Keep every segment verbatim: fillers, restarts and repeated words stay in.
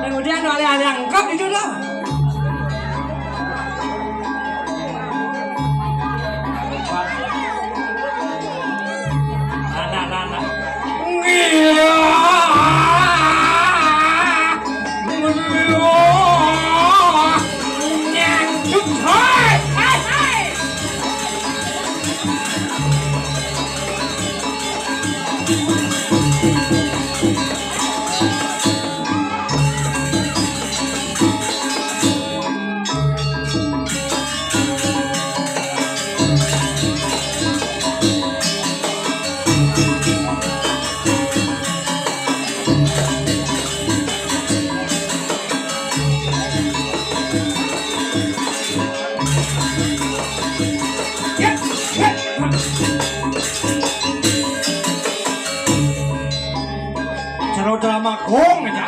Kemudian oleh-oleh lengkap itu dah. Anak-anak. Cara drama kong aja.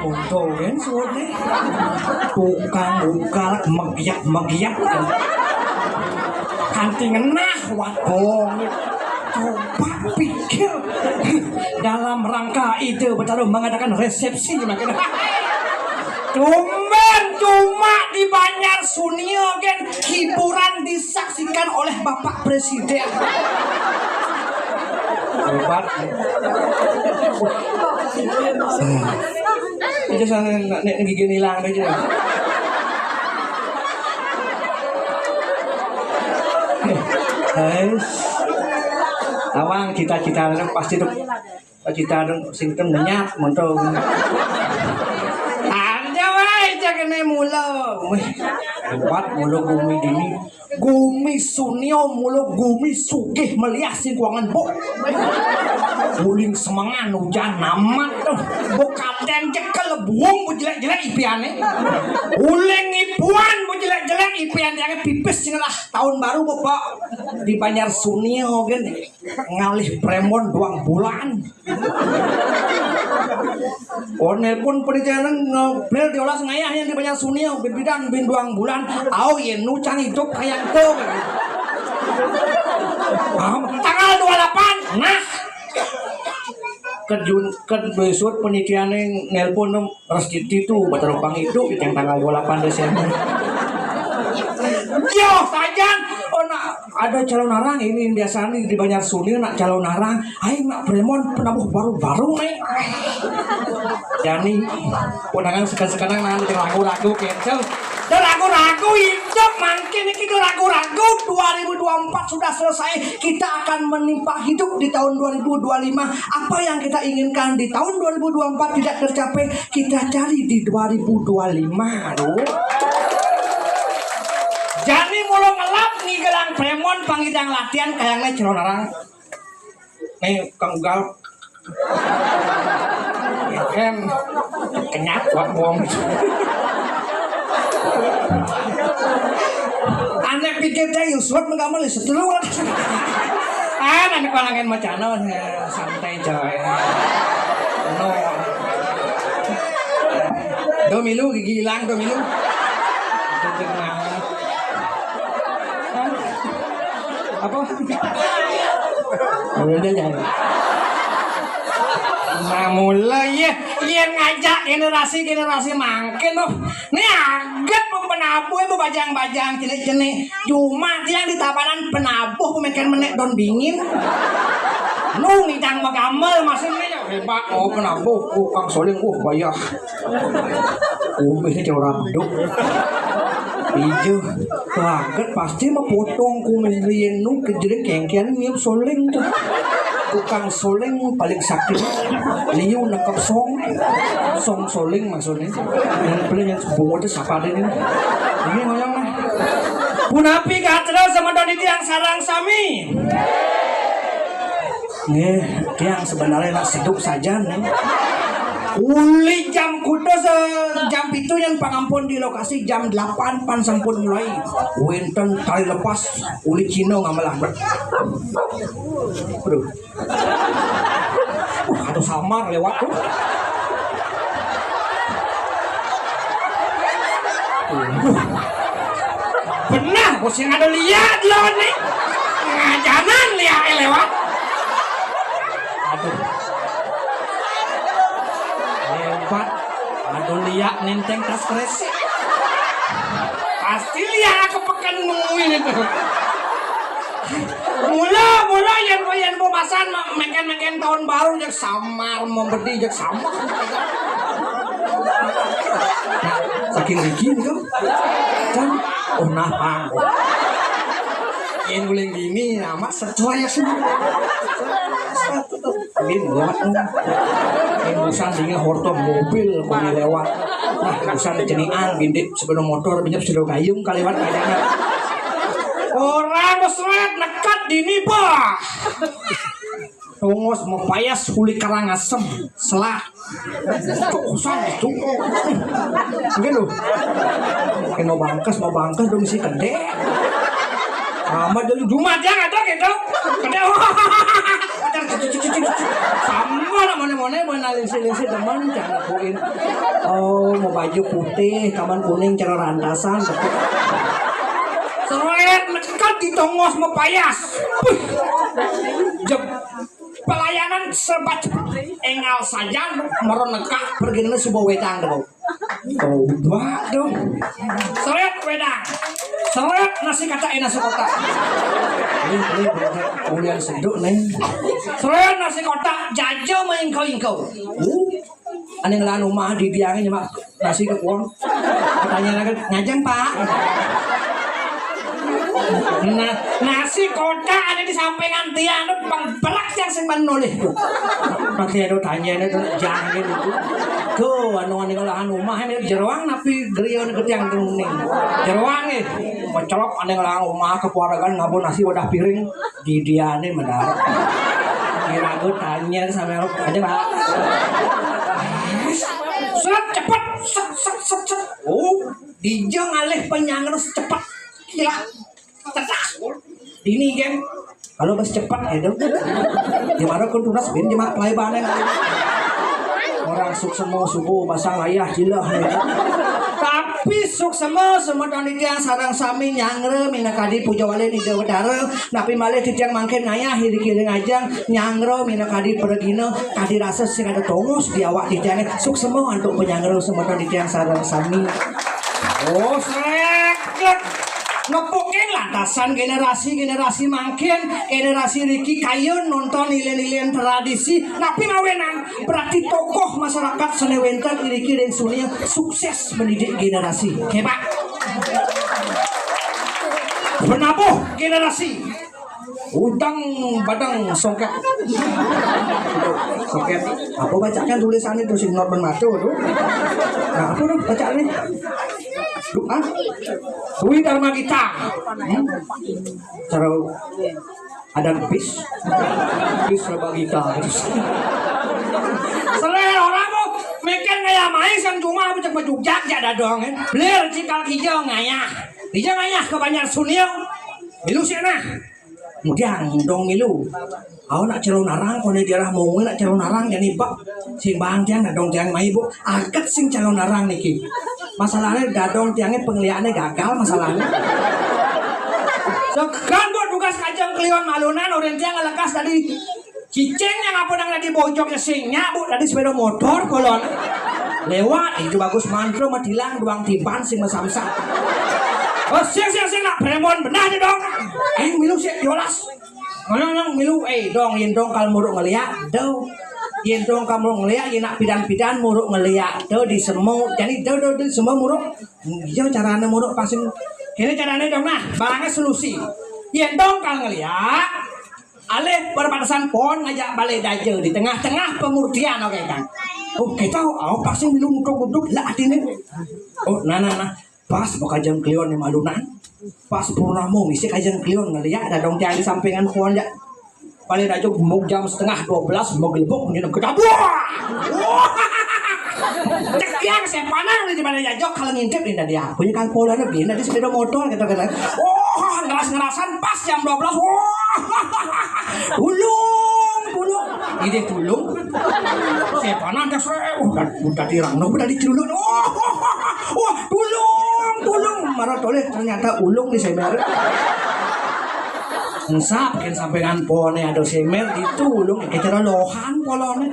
Untung kan suwun nih. Tukang ukal, megyek-megyek. Kanti ngenah, waduh. Coba pikir. Dalam rangka ide bertaruh mengadakan resepsi, makin. Tumben cuma di Banjar Sunio gen hiburan disaksikan oleh Bapak Presiden. Hebat. Aja sana nek gigi hilang aja. Guys, awang cita-cita pasti tuh, cita dong sing ten menyat monto. Ada wae cak kene mula. Weh, hebat mula gumi dini. Gumi Sunio mula gumi sugih meliah sing kuangan, Bu. Uling semengan hujan amat tuh. Bu kaden cekel buung bu jelek-jelek ipiane. Uling ipuan bu jelek-jelek ipian yang pipis sing lah tahun baru, Bu, Pak. Di Banjar Sunio gini. Ngalih premon duang bulan. Oh, nelpon pendidikan ngeblel diolas ngayah yang di Banjar Sunio, bin bidan, bin duang bulan. Au, yen nu can hidup kayak tuh. Ah, tanggal dua puluh delapan, nah. Kejun, ke besut penitiane nelpon Rastiti tuh, Batara Pang itu, yang tanggal dua puluh delapan Desember. Yo, sajan. Oh, nak ada calon arang ini biasa nih di Banjar Sunil, nak calon arang. Aing nak premon penabuh baru-baru nih. Jani, kondangan sekarang-sekarang nanti ragu-ragu cancel. Dan ragu-ragu hidup mangkin ini tuh ragu-ragu dua ribu dua puluh empat sudah selesai. Kita akan menimpa hidup di tahun dua ribu dua puluh lima. Apa yang kita inginkan di tahun dua ribu dua puluh empat tidak tercapai, kita cari di dua ribu dua puluh lima. Aduh. Jani mulu ngelap ngigelang premon panghidang latihan kayaknya calon arang. Nih, Kang Ugal. Em, kenyat, wak, wong. Aneh pikir teh Yusuf menggamel setelah. Ah, nanti kalau macan, oh, ya, santai, coy. No. Do milu, gigi hilang, do milu. Cek naon. Apa? Udah, jangan. Nah, mulai ya, ya ngajak generasi-generasi mangkin, oh. Ini aget penabuh, ibu bajang-bajang, cilik-cilik. Cuma yang di Tabanan penabuh, pemikiran menek don dingin. Nu ngidang megamel, maksudnya. Hebat, oh, kenapa? Oh, Kang Soling, oh, bayah. Kumisné cara beduk. Iya. Banget, pasti mah potong kumis rién nu kejering kéngkéan niup soling tuh. Tukang soling paling sakti. Liu nekep song. Song soling maksudnya. Yang paling yang sebungut itu siapa ada ini? Ini ngoyong mah. Punapi gatra sama Doni tiang sarang sami. Nggih, tiang sebenarnya nak seduk saja nih. Uli jam kuda se jam itu yang pangampun di lokasi jam delapan pan sampun mulai. Wénten tali lepas uli Cina ngamelan. Aduh. Wah, aduh samar lewat tuh. Aduh. Benar, bos yang ada lihat loh nih. Ngajanan lihat lewat. Aduh. Hebat. Aduh, lihat nenteng tas kresek. Pasti lihat ke pekan nemuin itu. Mula, mula yang yang pemasan mengken-mengken tahun baru yang samar membedi yang samar. Saking riki itu kan, oh nah pang. Yang guling gini amat sesuai ya sih. Ini buat ini busan dingin horto mobil kami lewat. Nah, busan cenian bintik sebelum motor bintik sudah gayung kali lewat kayaknya. Orang mesret nekat dini bah. Tongos mepayas kuli Karangasem, selak. Cok, usah itu. Mungkin loh. Mungkin mau bangkes, mau bangkes dong si kedé. Amat dulu cuma dia ada gitu. Kedé. Sama lah mana-mana mau nalisi-lisi teman jangan kuin. Oh, mau baju putih, kaman kuning cara rantasan. Seret nekat di tongos mepayas. Puh. Jep. Pelayanan serba cepat. Engal saja meron nekak pergi dulu sebuah wedang dulu. Oh, dua dong. Seret wedang. Seret nasi kata eh nasi kotak. Ini ini ulian seduk nih. Seret nasi kotak jaja maingkau-ingkau. Uh, aneh ngelan rumah di biangnya mak nasi ke kuang. Tanya lagi ngajeng pak. Nah, nasi kotak ada di sampingan tiang tuh pengberak yang sing menoleh tuh. Pasti ada tanya ini tuh jangan itu. Tuh anu anu ngelahan rumah ini jeroang tapi gerion ke tiang tuh nih. Jeroang nih. Mencelok ada ngelahan rumah keluarga ngabon nasi wadah piring di dia nih mendarat. Kira aku tanya sama lu aja pak. Seret cepet, set set set set. Oh, dijeng alih penyangrus cepet. Gila. Cedas. Ini kan kalau bes cepet ya dong. Gimana kun tunas bin cuma pelayanan. Orang suksemo subuh masang ayah gila. Tapi suksemo semua titiang sarang sami nyangre minakadi puja wali ida wedara. Napi malih titiang mangkin ngayah iri kiri ngajeng nyangre minakadi pregina kadi rasa sing ada tongos di awak titiange suksemo antuk penyangre semua titiang sarang sami. Oh, srek. Ngepukin lantasan generasi-generasi mangkin, generasi riki kayun nonton nilai-nilai tradisi, napi mawenan berarti tokoh masyarakat sene wenten iriki ring sunia sukses mendidik generasi. Hebat. Penabuh generasi. Udang badang songket. Songket. Apa bacakan tulisan itu sing not bermata tuh? Nah, apa tuh bacaan nih? Duh, ah? Dwi Dharma Gita. Hmm? Cara ada bis. Bis Dharma Gita. Selain orang mau mikir kayak main sang cuma aku cek bejujak jak dadong kan. Blir cikal kijang ngayah. Kijang ngayah ke Banjar Sunil. Milu sih nah. Kemudian dong milu. Aku nak calon arang, kone daerah mau nak calon arang jadi bak. Sing bang tiang dadong tiang mai bu. Aget sing calon arang niki. Masalahnya dadong tiangnya penglihatannya gagal masalahnya. Segan buat tugas kajang kliwon malunan orang tiang lekas tadi. Cicing yang apa nang tadi bojok sing nyabu tadi sepeda motor kolon. Lewat itu bagus mantra matilang duang tiban sing masamsa. Oh sing sing sing nak premon benar nih dong. Ayo milu sih yolas. Ngono nang milu eh dong yen dong kalau muruk ngeliat dong. Yén dong kamu ngeliak, yén nak pidan-pidan muruk ngeliak, tuh di semu. Jadi tuh, tuh di semu muruk. Iya carané muruk pasti. Ini carané dong nah, barangnya solusi. Yén dong kal ngeliak, alih perbatasan pohon ngajak balé daja di tengah-tengah pemurtian, oke kan? Oh, kita, oh, pasti milu muka guduk lah hatinya. Oh, nah, nah, nah. Pas mau kajeng kliwon nih malunan. Pas purnama misi kajeng kliwon ngeliak ada dong tiang di sampingan pohon ya. Paling aja mau jam setengah dua belas mau gelebok punya ketabrak. Wah! Cekian saya panang di mana ya jok kalau ngintip ini dia. Punya kan pola lebih nanti sepeda motor gitu kan. Oh, ngeras-ngerasan pas jam dua belas. Wah! Tulung, tulung. Ini tulung. Saya panang dah saya. Udah, udah dirang, udah diculun. Wah! Wah, tulung, tulung. Marah toleh ternyata ulung di semer. Ensap kan sampingan pohonnya ada semer itu ulung kita lohan polone.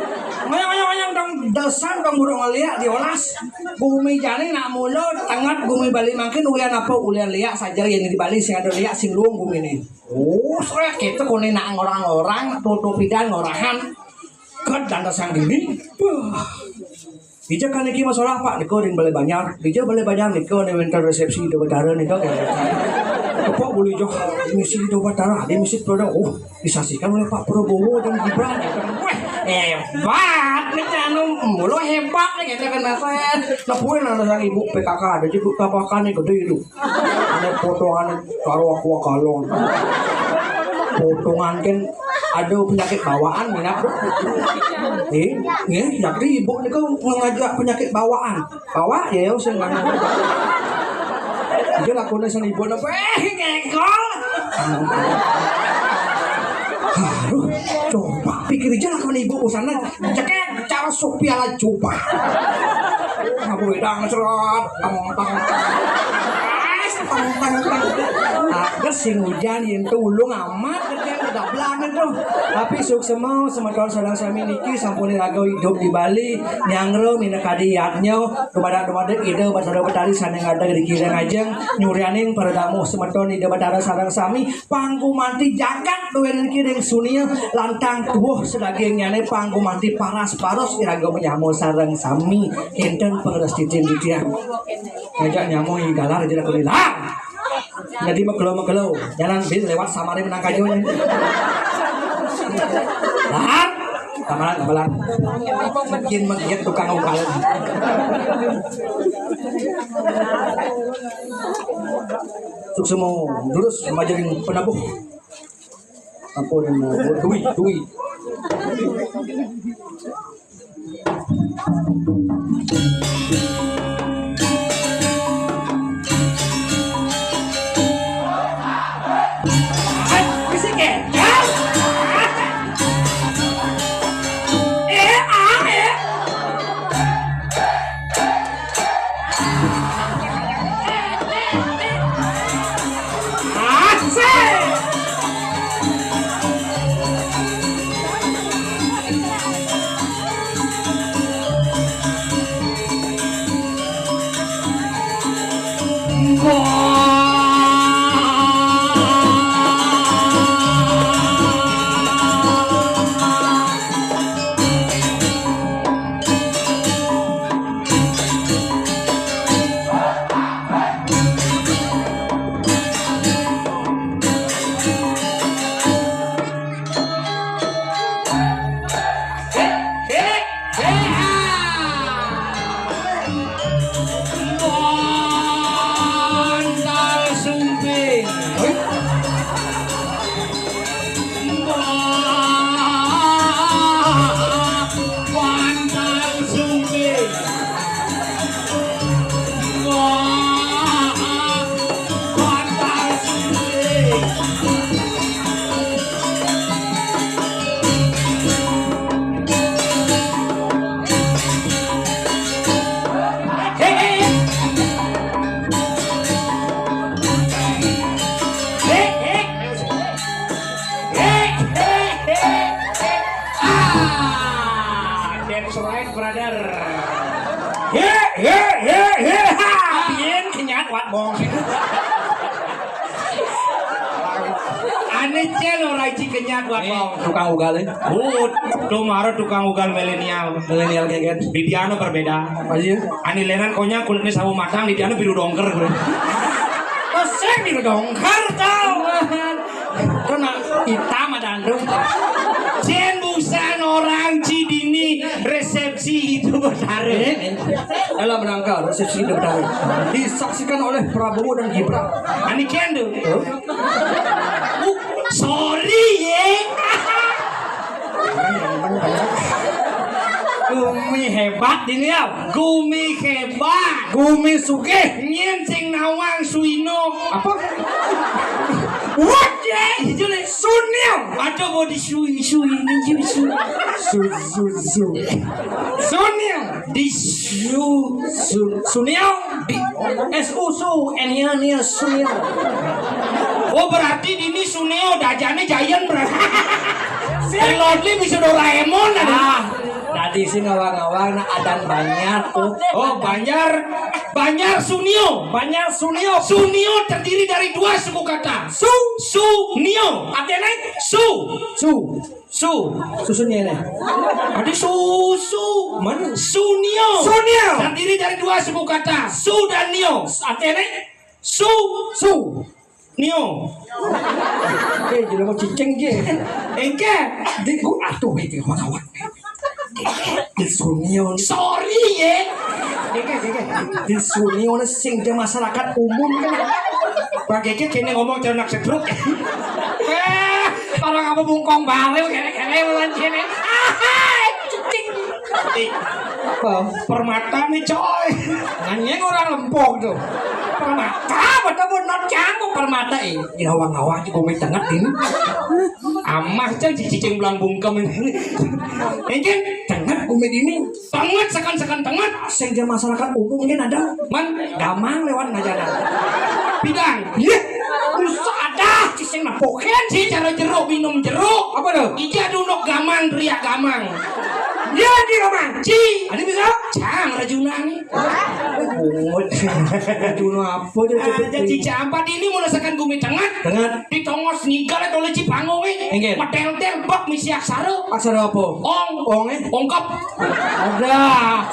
Ngoyong ngoyong ngoyong dong desan dong burung ngeliak diolas. Gumi jani nak mulu tengat gumi Bali mangkin ulian apa ulian liak saja yang di Bali sing ada liak sing luung gumi ini. Oh, srek kita kone nak orang-orang tutup pidan ngorahan. Ket dan sang dini. Wah. Dija kan niki masalah Pak, nika ring Balé Banjar. Dija Balé Banjar nika né wénten resepsi Ida Batara nika. Kepok bulu ijo misi Ida Batara, ada misi produk. Oh, disaksikan oleh Pak Prabowo dan Gibran. Wah, hebat nih anu, mulu hebat nih kita kena saya. Nepuin ada sang ibu P K K, ada juga K P K nih gede itu. Ada potongan karo aqua galon. Potongan kan ada penyakit bawaan minat. Eh, nggih, yakti ibu niku ngajak penyakit bawaan. Bawa ya ya sing mana. Dia lakukan sing ibu napa? Eh, ngekol. Aduh, coba pikir aja lah kalau ibu usana cekek cara sup piala coba. Ngabu wedang cerot, teng teng teng. Teng teng teng. Agar sing hujan yang tulung amat kerja udah belang itu. Tapi suksema semeton sareng sami niki sampun raga hidup di Bali, nyanggra minakadi yadnya, kepada kepada Ida Batara Betari sane ngadag di kirang ajeng, nyurianing para damuh semeton Ida Batara sareng sami, panggumanti jagat duwenen kiring sunia lantang tuwuh sedagingnyane panggumanti paras-paros iraga menyama sareng sami kenten pangrestitin titiang. Ngajak nyama ing galar aja aku hilang. Jadi mekelo-mekelo, jalan bin lewat samare menang kajo. Lan, tamalan, tamalan. Mungkin menggiat tukang ukalan. Suksema durus majeng penabuh. Ampun, duit, duit. Buat Eh, tukang ugal, eh. Bud, tuh mara tukang ugal milenial. Milenial kayak gitu. Di diana berbeda. Aja. Ani lenan konya kulitnya sawo matang, di diana biru dongker, bro. Terus saya biru dongker, tau. Kena hitam ada andung. Cen busan orang Cidini resepsi itu bertaruh. Eh, eh. Dalam rangka resepsi itu bertaruh. Disaksikan oleh Prabowo dan Gibran. Ani kian tuh. Huh? Uh, sorry ye. Gumi hebat ini ya. Gumi hebat. Gumi sugih. Nyen sing nawang Suino. Apa? What ye? Itu le Sunil. Ada body sui sui ini sui. Su su su. Sunil. Di su su Sunil. Di S U su N I L N I L Sunil. Oh, berarti dini Suneo dajane Giant berarti. Lord Lee bisa Doraemon ada. Ah, tadi sih ngawang-ngawang nah adan Banjar tuh. Oh, Banjar. Banjar Sunio. Banjar Sunio. Sunio terdiri dari dua suku kata. Su. Sunio. Artinya? Su. Su. Su. Susunya ini. Ada susu. Mana? Sunio. Sunio. Terdiri dari dua suku kata. Su dan nio. Artinya? Su. Su. Nio. Eh, jelema cicing ge. Engke. Di gua atuh itu mah kawan. Di Sunio. Sorry ye. Engke, engke. Di Sunio sing di masyarakat umum kan. Bang Gege kene ngomong cara nak sedruk. Eh, orang apa bungkong baru kene-kene bulan kene. Ah, cicing. Permata nih coy. Nanya orang lempok tuh. Permata, betul benar canggung permata eh. Ya awang-awang juga main tengah ini. Amah cang cicing belang bungkem ini. Engke tengah kume ini. Tengah sekan-sekan tengah. Sehingga masyarakat umum mungkin ada. Man, gamang lewat ngajana. Bidang. Iya. Usah ada cicing napoken. Ci cara jeruk minum jeruk. Apa tuh? Ija dunuk gamang riak gamang. Iya di gamang. Ci. Ada bisa? Cang rajuna nih. Bungut. Rajuna apa dia cepet? Aja cica apa di ini merasakan gumi tengah. Tengah. Di tongos ngigal atau leci panggung eh. Enggak. Metel-tel bak misi aksara. Aksara apa? Ong. Ong eh? Ongkap. Ada.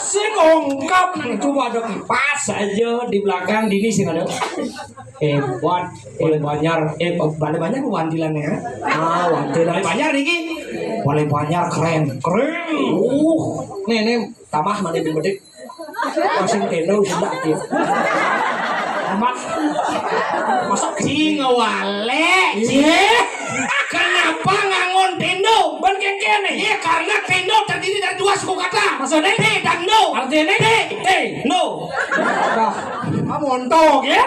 Sing ongkap. Coba ada kipas aja di belakang dini sing ada. Hebat. Boleh Banjar. Eh, Boleh Banjar apa Wandilan ya? Ah, Wandilan. Boleh Banjar niki. Boleh Banjar keren. Keren. Uh, nih nih tambah mana di bedik. Masing tenda wis ndak dia. Tambah. Masa cing wale. Iya. Kenapa ngangon tendo? Ban kengkene. Iya, karena tendo terdiri dari dua suku kata. Maksudnya? Te dan do. Artinya? Te. Te. No. Nah, ah, montok ya.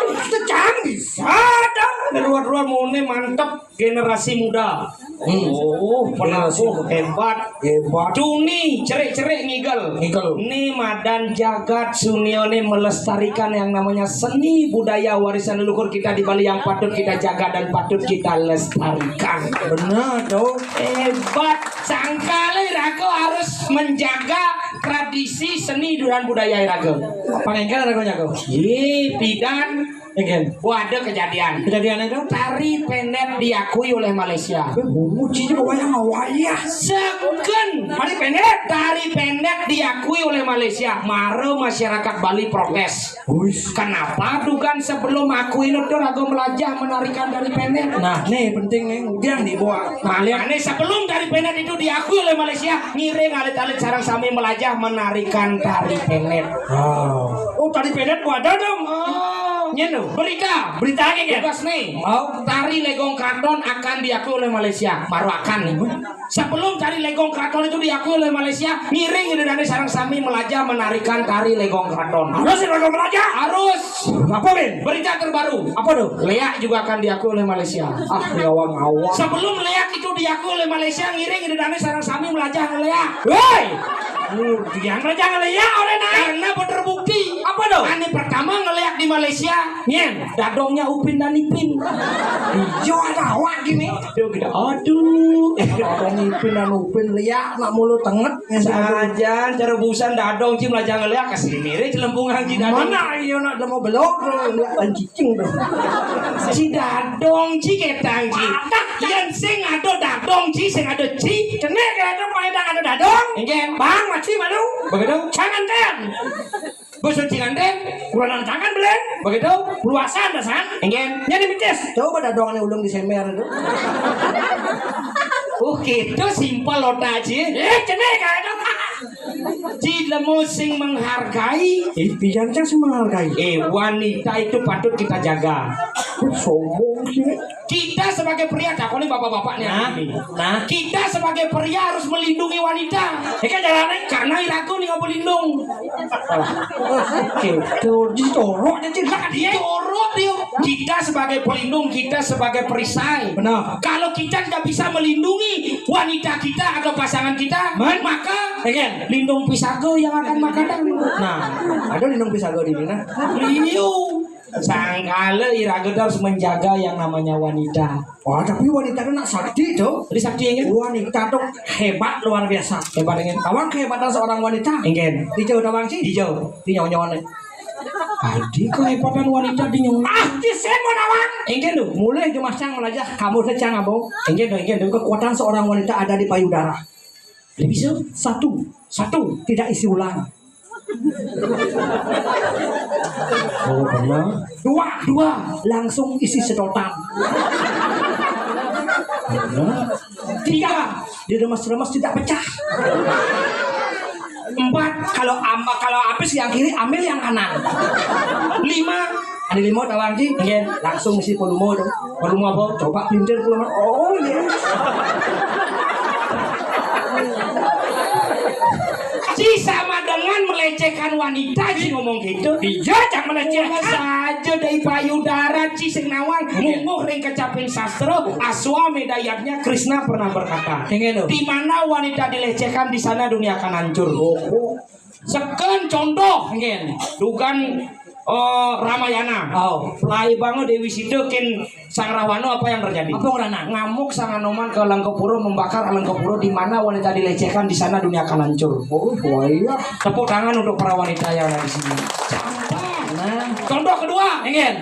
Itu cang bisa dong. Dua-dua mone mantep generasi muda. Hmm. Oh, penabuh hebat. Hebat. Duni cerik-cerik ngigel. Ngigel. Ni madan jagat Sunio ni melestarikan yang namanya seni budaya warisan leluhur kita di Bali yang patut kita jaga dan patut kita lestarikan. Benar dong. Hebat. Sangkali raga harus menjaga tradisi seni dan budaya raga. Pangengkel raga nyaga. Ye, pidan. Engken. Wah, ada kejadian. Kejadian itu? Tari penet diakui oleh Malaysia. Bungut sih itu wayang wayah. Seken. Tari penet. Tari penet diakui oleh Malaysia. Mara masyarakat Bali protes. Uish. Kenapa tuh kan sebelum aku ini tuh raga melajah menarikan tari penet? Nah, nih penting nih, udah nih bawa. Nah, lihat. Nah, nih, sebelum tari penet itu diakui oleh Malaysia, ngiring alit-alit sarang sami melajah menarikan tari penet. Oh. Oh, tari penet gua ada dong. Oh. Nyen lo. Berita. Beritanya kan? Bebas nih. Oh. Tari legong keraton akan diakui oleh Malaysia. Baru akan nih. Sebelum tari legong keraton itu diakui oleh Malaysia, ngiring ini dari sarang sami melajah menarikan tari legong keraton. Harus legong melajah? Harus. Apa, Win? Berita terbaru. Apa tuh? Leak juga akan diakui oleh Malaysia. Ah, ngawang-ngawang. Sebelum leak itu diakui oleh Malaysia, ngiring ini dari sarang sami melajah ngeleak. Woi. Yang melajah ngeleak oleh naik. Karena terbukti. Apa tuh? Ane pertama ngeleak Di Malaysia, nyen, dadongnya Upin dan Ipin. Iya, ada awak gini. Aduh, gitu. Aduh. Dadong Ipin dan Upin liak, nak mulut tenget. Sajan, cara busan dadong, Ci, melajah ngeliak, kasih mirip celempung Haji Dadong. Mana iya nak demo belok, ngeliak dan cicing tuh. Ci Dadong, Ci, ketang, Ci. Yang sing ada dadong, Ci, sing ada Ci. Cenik ya, itu paling tak ada dadong. Enggak. Bang, maci malu. Begitu? Jangan ten. Bos cinganten, kurang tangan belen. Begitu? Puasa ada san. Enggak. Nyari mitis. Coba dadong ane ulung di semer itu. Oh, gitu simpel lo, Ci. Eh, cenik kayak itu. Ci, lemu sing menghargai. Eh, pian cang sing menghargai. Eh, wanita itu patut kita jaga. Sombong sih. Kita sebagai pria, takoni bapak-bapaknya. Nah, nah. Kita sebagai pria harus melindungi wanita. Ini kan jalannya karena irago nih, apa lindung. Gitu, dicorok aja, Ci. Lah, dia corok dia. Kita sebagai pelindung, kita sebagai perisai. Benar. Kalau kita tidak bisa melindungi wanita kita atau pasangan kita, maka lindung pisago yang akan makanan. Nah, ada lindung pisago di mana? Liu. Sangkala iraga harus menjaga yang namanya wanita. Wah, tapi wanita itu nak sakti tuh. Jadi sakti, ya? Wanita tuh hebat luar biasa. Hebat, ya? Tawang kehebatan seorang wanita. Enggak. Dijauh tawang sih. Dijauh. Di nyawa-nyawa nih. Adi kehebatan wanita di nyawa. Ah, di semua tawang. Enggak tuh. Mulai cuma cang melajah, kamu saja ngabong. Enggak tuh, enggak tuh. Kekuatan seorang wanita ada di payudara. Lebih so? Satu, satu, tidak isi ulang. Oh, benar. Dua, dua, langsung isi sedotan. Benar. Tiga, diremes-remes tidak pecah. Empat, kalau ama kalau habis yang kiri, ambil yang kanan. Lima, ada lima tawang, Ci? Iya. Langsung isi volume tuh. Volume apa? Coba pinter volume. Oh, iya. Ci sama dengan melecehkan wanita, Ci, ngomong gitu. Iya, jangan melecehkan. Cuma saja dari payudara, Ci, sing nawang, iya, munguh ring kecaping sastra, Aswamedha Yadnya, Krishna pernah berkata, iya, tuh. Di mana wanita dilecehkan, di sana dunia akan hancur. Oh, oh. Seken contoh, nggih. Dugan, eh, Ramayana. Oh. Lai banget Dewi Sita ken Sang Rawana, apa yang terjadi? Apa yang terjadi? Ngamuk Sang Hanoman ke Alengkapura, membakar Alengkapura, di mana wanita dilecehkan, di sana dunia akan hancur. Oh, iya. Tepuk tangan untuk para wanita yang ada di sini. Nah. Contoh kedua, nggih.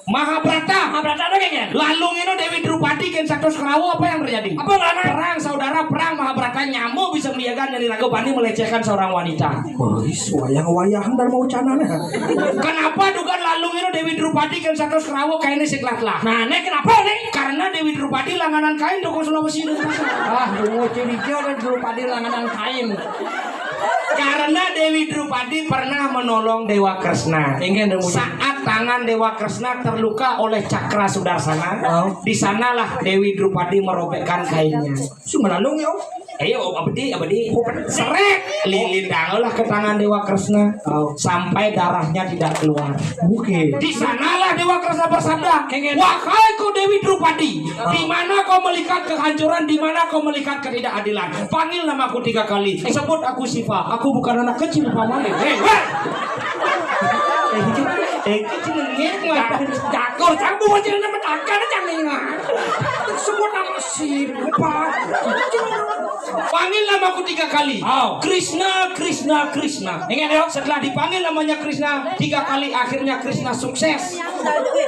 Mahabharata. Mahabharata ada kayaknya. Lalung ino Dewi Drupadi ken satus kerawa, apa yang terjadi? Apa yang terjadi? Perang saudara, perang Mahabharata, nyamuk bisa meliakan dari raga bani melecehkan seorang wanita. Wah, wayang-wayangan dan mau canana. Kenapa dugan lalung ino Dewi Drupadi ken satus kerawa kainnya sing telah-telah? Nah, nek kenapa nek? Karena Dewi Drupadi langanan kain, dukung Sulawesi. Ah, dungu curiga dan Drupadi langanan kain. Karena Dewi Drupadi pernah menolong Dewa Kresna. Inggih, Dewa. Saat tangan Dewa Kresna terluka oleh cakra Sudarsana, oh, di sanalah Dewi Drupadi merobekkan kainnya. Sumelalung ya. Ayo, abdi, abdi. Seret, lilin dangolah ke tangan Dewa Kresna, oh, sampai darahnya tidak keluar. Oke. Di sanalah Dewa Kresna bersabda, wahai kau Dewi Drupadi, di mana kau melihat kehancuran, di mana kau melihat ketidakadilan? Panggil namaku tiga kali. Sebut aku Siva. Aku bukan anak kecil, paman. Hei, weh. Eh, kecil nengek, jakur, jakur, cang buat cina nama takkan, cang ingat. Sebut nama Siva. Panggil namaku tiga kali. Oh. Krishna, Krishna, Krishna. Ingat ya, setelah dipanggil namanya Krishna tiga kali, akhirnya Krishna sukses.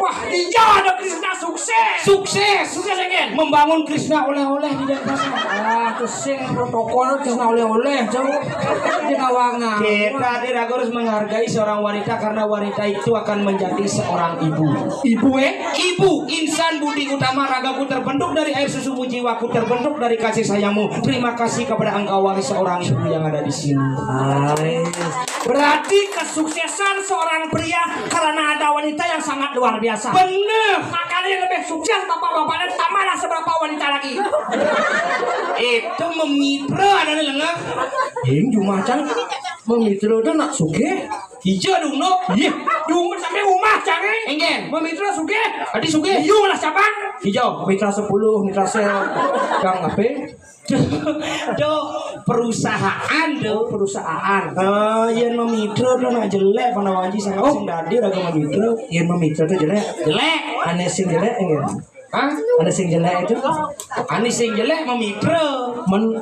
Wah, iya ada Krishna sukses. Sukses. Sukses, ya, Ken? Membangun Krishna oleh-oleh di Denpasar. Ah, tuh sing protokol Krishna oleh-oleh, jauh. Di kawangan. Kita tidak harus menghargai seorang wanita karena wanita itu akan menjadi seorang ibu. Ibu, eh? Ibu, insan budi utama, ragaku terbentuk dari air susumu, jiwaku terbentuk dari kasih sayangmu. Terima kasih kepada engkau, wahai seorang ibu yang ada di sini. Hai. Berarti kesuksesan seorang pria karena ada wanita yang sangat luar biasa. Bener. Makanya lebih sukses bapak-bapaknya, tambahlah seberapa wanita lagi. Itu memitra ada nih lengah. Ing cuma cang memitra itu nak sugih. Hijau dulu. Iya, dulu sampai rumah cang, eh. Enggak. Memitra sugih. Tadi sugih. Iya lah siapa? Hijau. Mitra sepuluh, mitra sel. Gang apa? Do perusahaan do. Oh, perusahaan. Ah, yén mamitra to nak jelék, Pandawa Aji, sangat. Oh, sing dadi raga mamitra. Yén mamitra to jelék. Jelék. Ané sing jelék nggih. Hah? Ané sing jelék itu. Ané sing jelék mamitra. Men,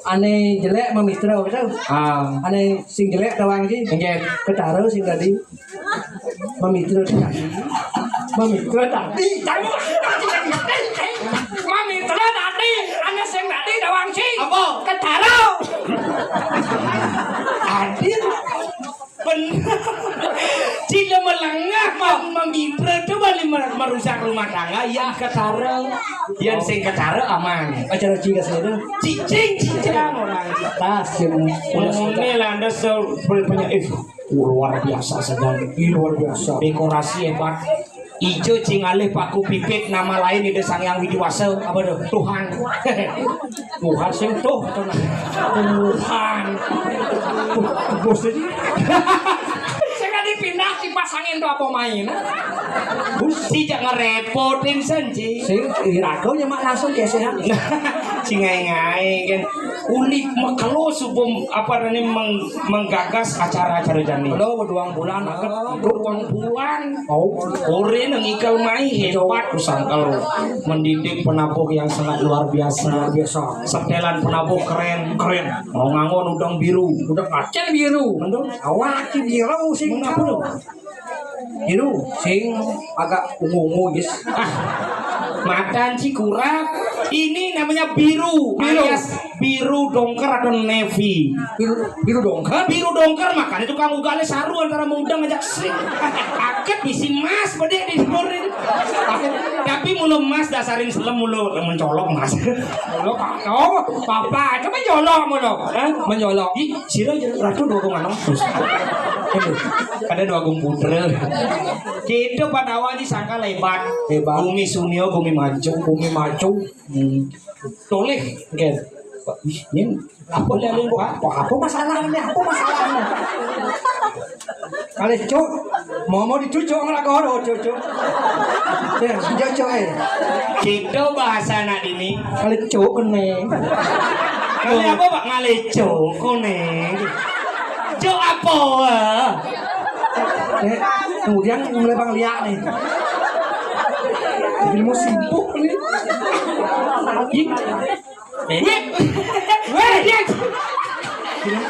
ané jelék mamitra apa to? Ah. Ané sing jelék Tawang Aji. Nggih. Ketara sing dadi. Mamitra tadi. Mamitra tadi. Mamitra tadi. Ané sing tadi Tawang Aji. Apa? Ketara. Adil. Bener. Cina melengah, Bang. Mamitra to bali mer-, merusak rumah tangga, ya ketara. Yén sing ketara aman. Acara cing kasih itu. Cicing, cicing orang. Tas, yang udah. Ngomongnya landas, eh, punya, eh, luar biasa sedang. Ih, luar biasa. Dekorasi hebat. Ijo cing alih paku pipit, nama lain Ida Sang Hyang Widi Wasa. Apa tuh? Tuhan. Tuhan sing tuh, tuh, nah. Tuhan. Bos ini. Sing dipindah kipas angin to apa main? Sing jak ngerepotin sen, Ci. Sing iraga nyemak langsung gesehan. Sing ngaé-ngaé kan. Uli makelo subuh apa namanya meng-, menggagas acara-acara jani. Lho, weduang bulan, oh, weduang bulan. Oh, ora nang ikel mai hebat, sangkal mendidik penabuh yang sangat luar biasa. Luar biasa. Setelan penabuh keren. Keren. Mau ngangon udang biru. Udang kacang biru. Betul. Awak ki biru sing. Mengapa lo? Biru sing agak ungu-ungu, guys. Ah, madan Cikurap. Ini namanya biru. Biru. Alias biru dongker atau navy. Biru, biru dongker? Biru dongker, makanya tukang ugalé saru antara mudeng aja sing. Paket bisi emas bedé di timur ini. Tapi mulu emas dasarin selem mulu mencolok emas. Mulu kacau, papa, itu mencolok mulu. Hah? Mencolok. Ih, sira aja ratu dua koma enam. Aduh, ada dua komputer. Gitu Pandawa disangka lebat. Hebat. Bumi Sunio, bumi Mancung. Bumi Mancung. Hmm. Toleh. Oke. Ini apa, apa, apa masalahnya? Apa masalahnya? Kali cuk, mau, mau dicucuk ngelak ora cucuk. Ya, cucuk, eh. Gitu bahasa anak ini. Kali cuk kene. Kali apa, Pak? Ngale cuk kene. Cuk apa? Eh, kemudian mulai Bang Liak nih. Jadi mau sibuk nih. Ih. Wéh, wéh, dia.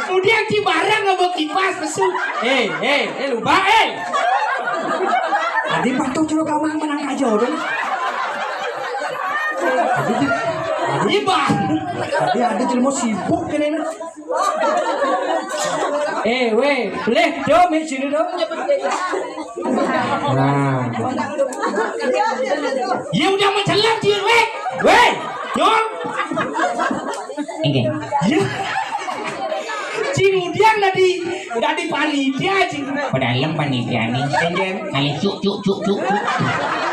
Kemudian di barang ngomong kipas pesu. Eh, eh, eh, lupa, eh. Tadi patuh celuk kamang menang aja udah. Tadi di, tadi, tadi ada jelema sibuk kene. Eh, wéh, boleh dong, di sini dong. Nah. Ya udah mencelam, Cil, wéh. Wéh, Nyol. Inggih. Ya. Cing Udiang dadi, dadi panitia, Cing. Padahal panitia nih. Inggih. Kali cuk, cuk, cuk, cuk, cuk.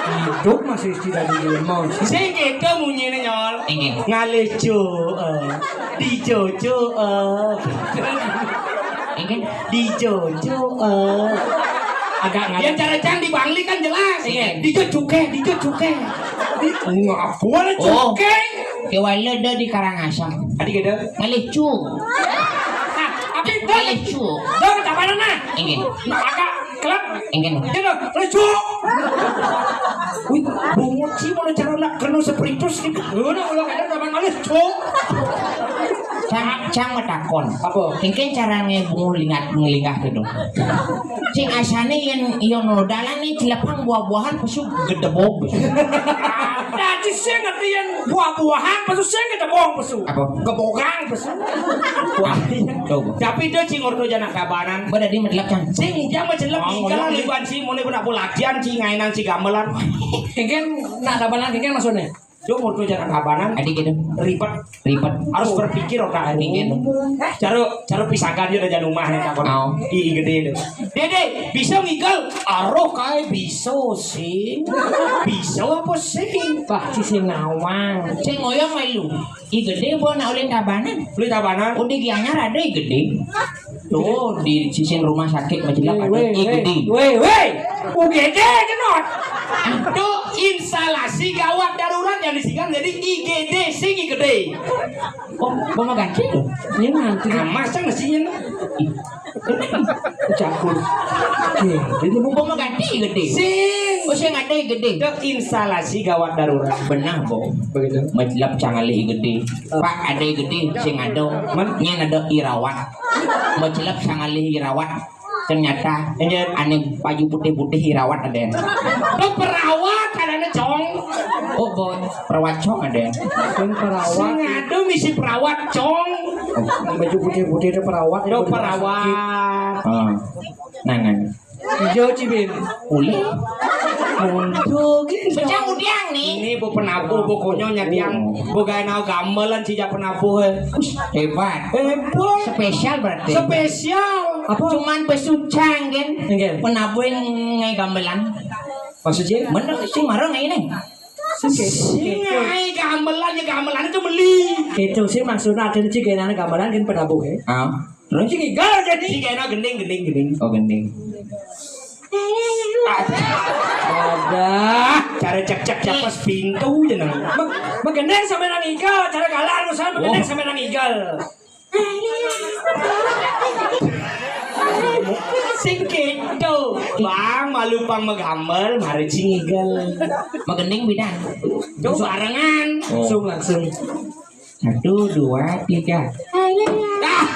Hidup masih tidak diterima. Sing gitu munyine, Nyol. Inggih. Ngalih cuk, eh. Dijojo, eh. Inggih. Dijojo, eh. Agak ngalih. Ya cara cang di Bangli kan jelas. Inggih. Dijojuke, dijojuke. Ngapa ada cuke? Oh. Kewala ada di Karangasem. Tadi kita. Ngalih cuk. Nah, tapi dah. Ngalih cuk. Dah, tak mana nah? Inggih. Nah, agak kelak. Inggih. Dia dah, ngalih cuk. Wih, bungut sih mau cara nak kena spiritus ni. Lu nak ulang ada zaman ngalih cuk. Cang, cang matakon. Apa? Engken cara ngebungu lingat, ngelingah gitu. Sing asane yen, yen nodalan nih celepang buah-buahan pesu gedebok. Dadi sing ngerti yen buah-buahan pesu sing gedebok pesu. Apa? Gebogang pesu. Wah, tuh. Tapi dia cing ordo janak kabanan. Beda di medelep kan. Sing dia mah celep. Oh, ikan iya. Liban si mone pernah latihan si ngainan si gamelan. Engken nak kabanan engken maksudnya? Dia ordo janak kabanan. Tadi gitu. Ribet. Ribet. Harus berpikir otak. Tadi gitu. Cara, cara pisagan dia ada jangan rumah nih takon. Oh. Ih, gede itu. Dede, bisa ngigel? Aroh kae bisa sing. Bisa apa sing? Pak, si sing nawang. Sing ngoyo melu. I gede apa nak ulin tabanan? Ulin tabanan. Udah gianyar ada i gede. Tuh di sisi rumah sakit majelak ada i gede. Weh, weh. U G D kenot. Itu instalasi gawat darurat yang disingkat jadi I G D, sing I G D. Oh, mau ganti tuh? Ini nanti. Nah, masa mestinya? Campur. Oke, jadi mau mau ganti gede. Sing. Oh, sing ada gede. Itu instalasi gawat darurat. Benar, Bo. Begitu. Majelap cangalih gede. Pak, ada gede, sing ada. Man? Nyen ada irawat. Majelap cangalih irawat. Ternyata, iya, ane baju putih-putih irawat ada. Itu perawat, ada, ada, Cong. Oh, Bo, perawat Cong ada. Sing perawat. Sing ada misi perawat, Cong. Baju putih-putih itu perawat, itu perawat. Heeh. Nah, nah. Hijau cibin. Boleh. Untuk pecah udiang nih. Ini bu penabuh, pokoknya nyadiang. Oh. Bu gaenal gamelan sijak penabuh, eh. Hebat. Hebat. Spesial berarti. Spesial. Apa? Cuman pesucang kan. Nggih. Penabuh ngai gamelan. Maksudnya? Bener sih, marah ngai ini. Sing ngai gamelan, ya gamelan itu beli. Itu sih maksudnya ada sih gaenane gamelan kan penabuh ya. Ah. Terus sing igal jadi. Sing gaenal gending, gending, gending. Oh, gending. Ada. Cara cek-cek siapa pintu jeneng. Begendeng sama nang igal, cara galar urusan begendeng sama nang igal. Sing gitu. Bang, malu pang megamel, mari sing igal. Megending bidan. Tuh barengan. Oh. Langsung, langsung. Satu, dua, tiga. Ah,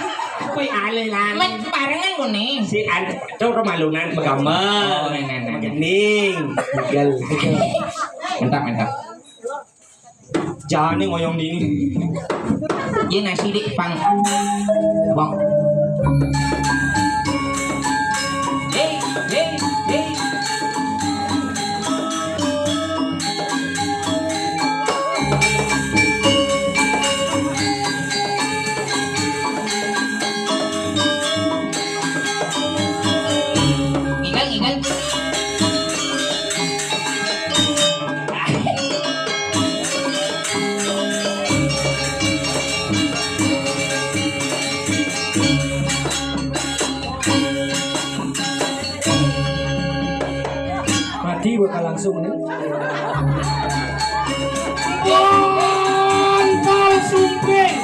koi alih lah. Met barengan kone. Si an, coba malunan megamel. Oh, nah, nah, nah. Megending. Igal. Mantap, mantap. Jane ngoyong dini. Ye nasi dik pang. Bang. Hei, hei, hei. Igal, igal. Mati bakal langsung nih. Kontol sumping.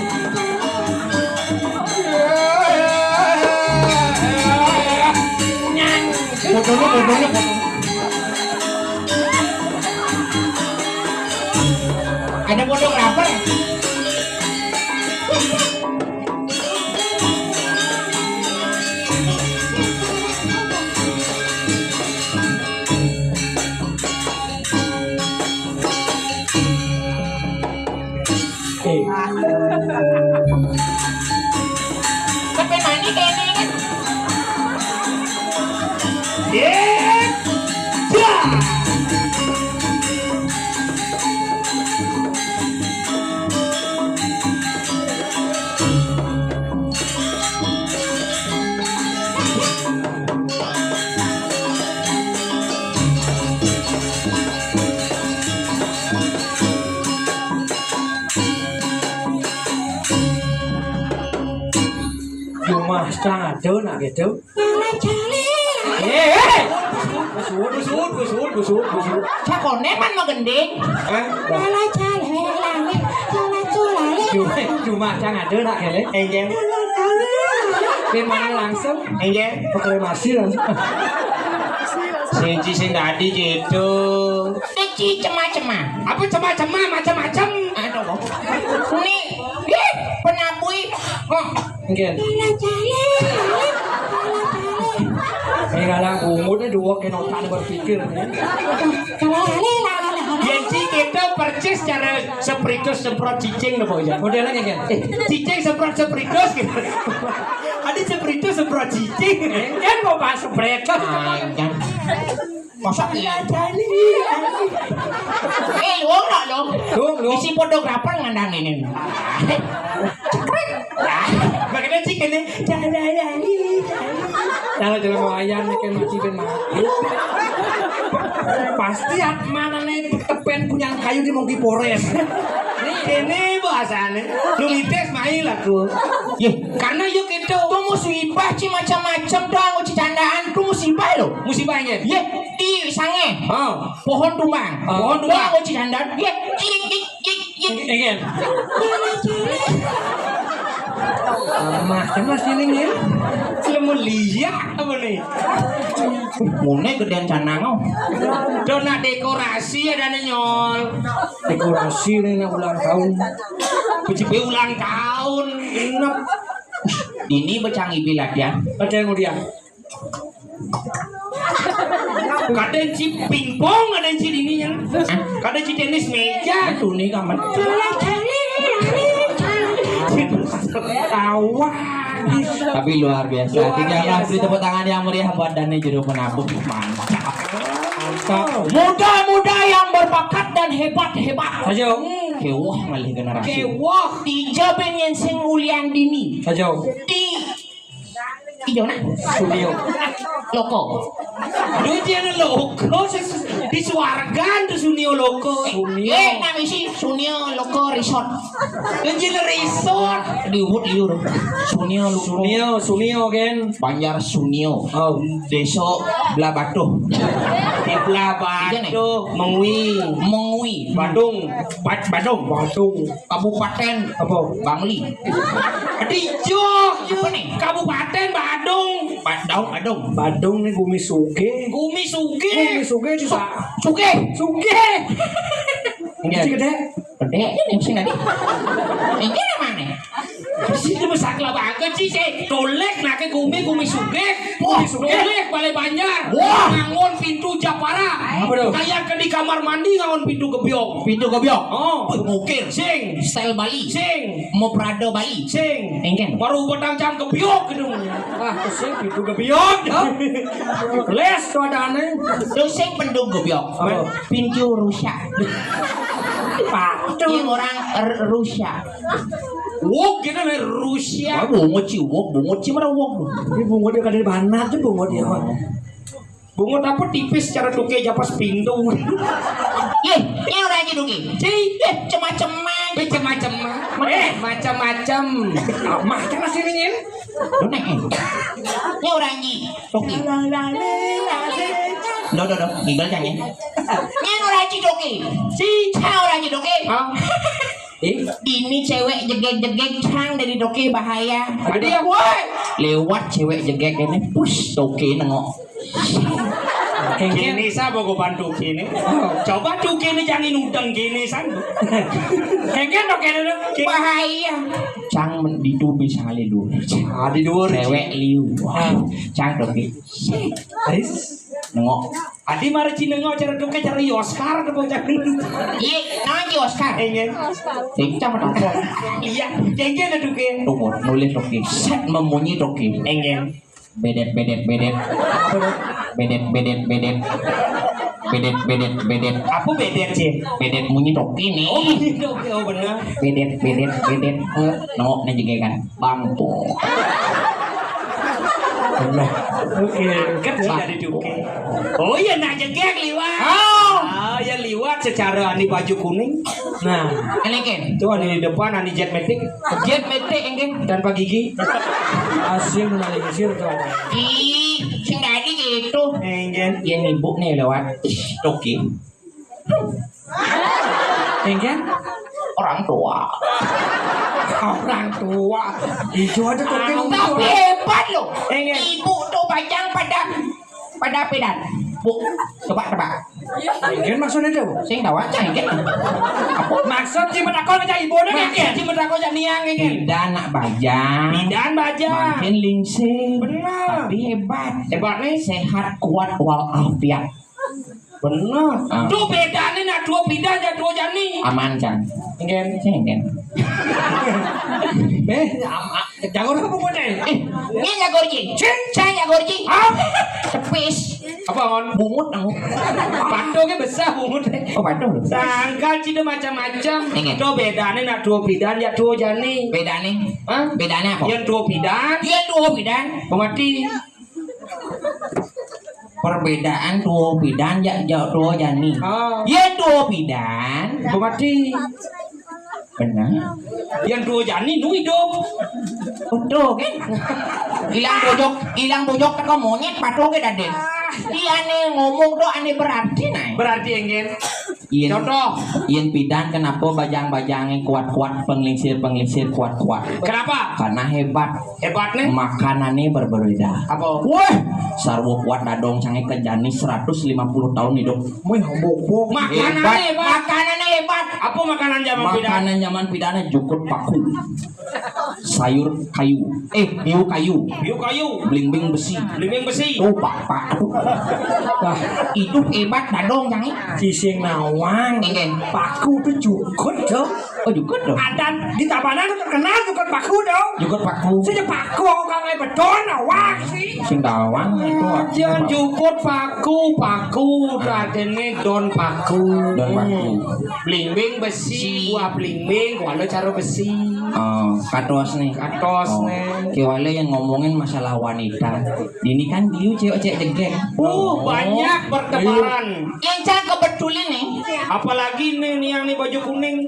Nyang. Fotonya, fotonya, fotonya. Ada fotografer. Eh. Sampai mandi kayaknya kan. Ye. Ya. Cuma setengah jauh nak gitu. Lala jale. Eh, eh. Kusut, kusut, kusut, kusut, kusut. Sakone man mau gending. Hah? Lala jale, lale, lala jale. Cuma, cuma cang ada nak kele. Enggak. Gimana langsung? Enggak. Pakai masih langsung. Siji sing dadi gitu. Siji cema-cema. Apa cema-cema? Macam-macam. Aduh. Nih, ih, penabui. Oh, Nggih. Ini ngalang bungut nih dua kena tak berpikir. Yen ci kita persis cara spiritus semprot cicing lho, Pak Ujang. Modelnya nggih. Eh, cicing semprot spiritus gitu. Ada spiritus semprot cicing. Kan mau bahas spiritus. Masa iya? Eh, wong nak lo. Wong, wong. Isi fotografer ngandang ini. Cekrek. Bagaimana sih kene? Kalau jalan wayang nih kan mati ben mati. Pasti mana nih tepen punya kayu di Monkey Forest. Ini bahasanya. Lu mites main aku. Yé, karena yo gitu. Tuh musibah, ci, macam-macam tuh, anggo ci candaan, tuh musibah lo. Musibah, nggih. Yé, di sange. Heeh. Pohon tumbang. Heeh. Pohon tumbang. Tuh anggo ci candaan. Yé, cik, cik, cik, cik. Nggih. Mah, mas ini nih. Lemu liya apa nih? Mune gedean canang, oh. Do nak dekorasi ya, dane, Nyol. Dekorasi nih, nak ulang tahun. Bejepe ulang tahun. Enak. Ini becang ibil latihan. Ada yang udah. Kadang ci pingpong, kadang ci ini ya. Kadang ci tenis meja. Itu nih, kaman. Tawa. Tapi luar biasa. Luar biasa. Tiga kali tepuk tangan yang meriah buat Dani Juru Penabuh. Mantap. Mantap. Muda-muda yang berbakat dan hebat-hebat. Ayo. Kewah malih generasi. Kewah. Tiga pengen sing ulian dini. Ayo. Di Ijo nah. Sunio. Loko. Duh, jeneng loko, sis, di swargan tuh Sunio loko. Sunio. Eh, nami si Sunio loko resort. Duh, jeneng resort. Di Ubud liur. Sunio loko. Sunio, Sunio, kan? Banjar Sunio. Oh. Desa Blabatuh. Di Blabatuh, Mengwi. Mengwi. Badung. Bad-, Badung. Badung. Kabupaten apa? Bangli. Dijo. Apa nih? Kabupaten Badung. Badung, Badung. Badung nih gumi sugih. Gumi sugih. Gumi sugih juga. Sugih. Sugih. Iya. Sugih gede. Gede ini sing tadi. Ini mana? Sing mesti saklabake, ci, sing. Tolek nake gumi, gumi sugih. Wah, gumi sugih. Tolek bale Banjar. Wah. Ngangon pintu Japara. Apa tuh? Kayak ke di kamar mandi ngangon pintu gebyok. Pintu gebyok. Oh. Wih, mukir. Sing. Style Bali. Sing. Mau Prada Bali. Sing. Engken. Baru petang jam gebyok gitu. Ah, sing pintu gebyok. Les tuh ada aneh. Terus sing pintu gebyok. Apa? Pintu rusak. Patung. Yang orang r-, rusak. Wok gitu nih, Rusia. Wah, bungut sih, wok, bungut sih, mana wok tuh? Ini bungut dia kadang banat tuh, bungut dia. Bungut apa tipis cara tuke japas pintu. Yeh, ini orang aja tuke. Ci, yeh, cema-cema. Be cema-cema. Eh, macam-macam. Mah kan masih ringin. Ini orang aja tuke. Doh, doh, doh, gigal jangan. Ini orang aja tuke. Ci, orang aja tuke. Hah? Eh? Ini cewek jegeg-jegeg cang dari toke bahaya. Ada yang, woi. Lewat cewek jegeg ini, pus, toke nengok. Kengken. Gini sapa kok bantu gini? Oh. Coba tuh gini jangan udang gini san. Kengken toke dulu. Bahaya. Cang men-, ditu bisa kali dulu. Ah, di dua. Cewek liu. Wah, ah. Cang toke. Ais. Nengok. Adi mari ci nengok cara duke cara Oscar tuh bocah. Iya, nang ci Oscar. Engen. Sing sama tuh. Iya, jengke ada duke. Tunggu, nulis toke. Set memunyi toke. Engen. Bedet, bedet, bedet. Bedet, bedet, bedet. Bedet, bedet, bedet. Apa bedet, Ci? Bedet munyi toke nih. Oh, munyi toke, oh, bener. Bedet, bedet, bedet. Eh, nengok nih juga kan. Bangko. Bener. Oke. Kan sudah diduke. Oh iya, nak jegeg liwat. Oh. Ah, ya liwat secara ani baju kuning. Nah. Ini kan. Tuh, ani di depan, ani jet metik. Jet metik, ini kan. Tanpa gigi. Hasil menelisir tuh. Ih, sing tadi gitu. Engen. Yang ibu nih lewat. Toke. Enggak? Orang tua. Orang tua. Itu ada toke. Tapi hebat loh. Enggak. Ibu tuh bacang pada, pada pedan. Bu, coba tebak. Enggak maksudnya tuh. Sing tahu aja, enggak. Maksud ci metakon aja ibu nih, maksud enggak? Ci metakon aja niang, enggak? Bidan nak bajang. Bidan bajang. Makin lingsing. Benar. Tapi hebat. Hebat nih. Sehat, kuat, walafiat. Bener. Ah. Tuh bedane nak dua bidan ya dua jani. Aman, Cang. Enggak. Sing, enggak. Eh, ama-, jago apa pokoknya? Eh, ini jago, Ji. Cing. Saya jago, Ji. Ah. Tepis. Apa, Mon? Bungut, nang. Pandoke besar bungut. Oh, pandu. Tanggal cina macam-macam. Enggak. Tuh bedane nak dua bidan ya dua jani. Bedane? Hah? Bedane apa? Yang dua bidan. Yang dua bidan. Pemati. Perbedaan tuo bidan jak, jak tuo jani. Ah. Ye tuo bidan. Berarti Bener. Yang dua jani nu hidup. Betul kan? Ilang bojog, ilang bojog teko monyet, patuh ke dadi. Iya, ane ngomong tuh ane berarti, nah. Berarti, Enggen. Yen, contoh. Yen pidan kenapa bajang-bajange kuat-kuat, penglingsir-penglingsir kuat-kuat? Kenapa? Karena hebat. Hebat nih. Makanannya berbeda. Apa? Wah, sarwa kuat dadong cange kejani seratus lima puluh tahun hidup. Wih, bok-bok. Makanannya hebat. Hebat. Makanannya hebat. Apa makanan zaman pidan? Makanan zaman pidannya jukut paku. Sayur kayu. Eh, biu kayu. Biu kayu. Blimbing besi. Blimbing besi. Tuh, pak, pak. Aduh. Wah, hidup hebat dadong cange. Sising nawang. Enggen. Paku tuh jukut dong. Oh, jukut dong. Ada di Tabanan terkenal jukut paku dong. Jukut paku. Saya paku, kang, eh, beton awak sih. Sing tawang itu. Jangan jukut paku, paku dadene don paku. Don paku. Hmm. Blimbing besi, buah blimbing, kuala cara besi. Oh, katos nih. Katos nih. Ki wale yang ngomongin masalah wanita. Ini kan dia cewek-cewek jegek. Uh, banyak bertebaran. Yang cang kebetulan nih. Apalagi nih, nih yang nih baju kuning.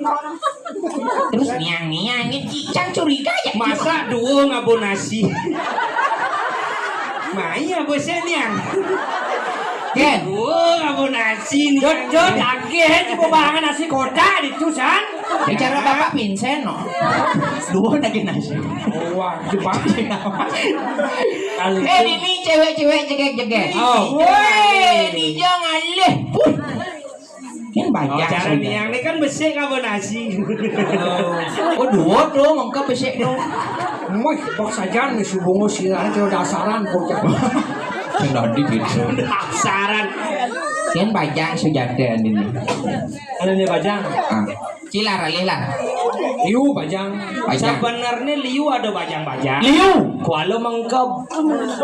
Terus niang-niang, ini cang curiga ya. Masa dua ngabo nasi? Maya bosnya niang. Ken. Dua ngabo nasi nih. Jod, jod, lagi, eh, coba bangan nasi kotak itu, San. Bicara Bapak Vincent, no. Dua lagi nasi. Wah, Jepang. Eh, ini cewek-cewek jegek-jegek. Oh. Woi, ini jangan leh. Kan banyak. Oh, cara niang ini kan besik apa nasi? Oh, dua tuh, mengke besik tuh. Wih, paksa jangan nih, si bungo sih, aja dasaran, bocah. Sing tadi gitu. Dasaran. Kan bajang sujada ini. Ada nih bajang. Ah. Cilar alih lah. Liu bajang. Bajang. Sebenarnya liu ada bajang-bajang. Liu. Kuala mengkep.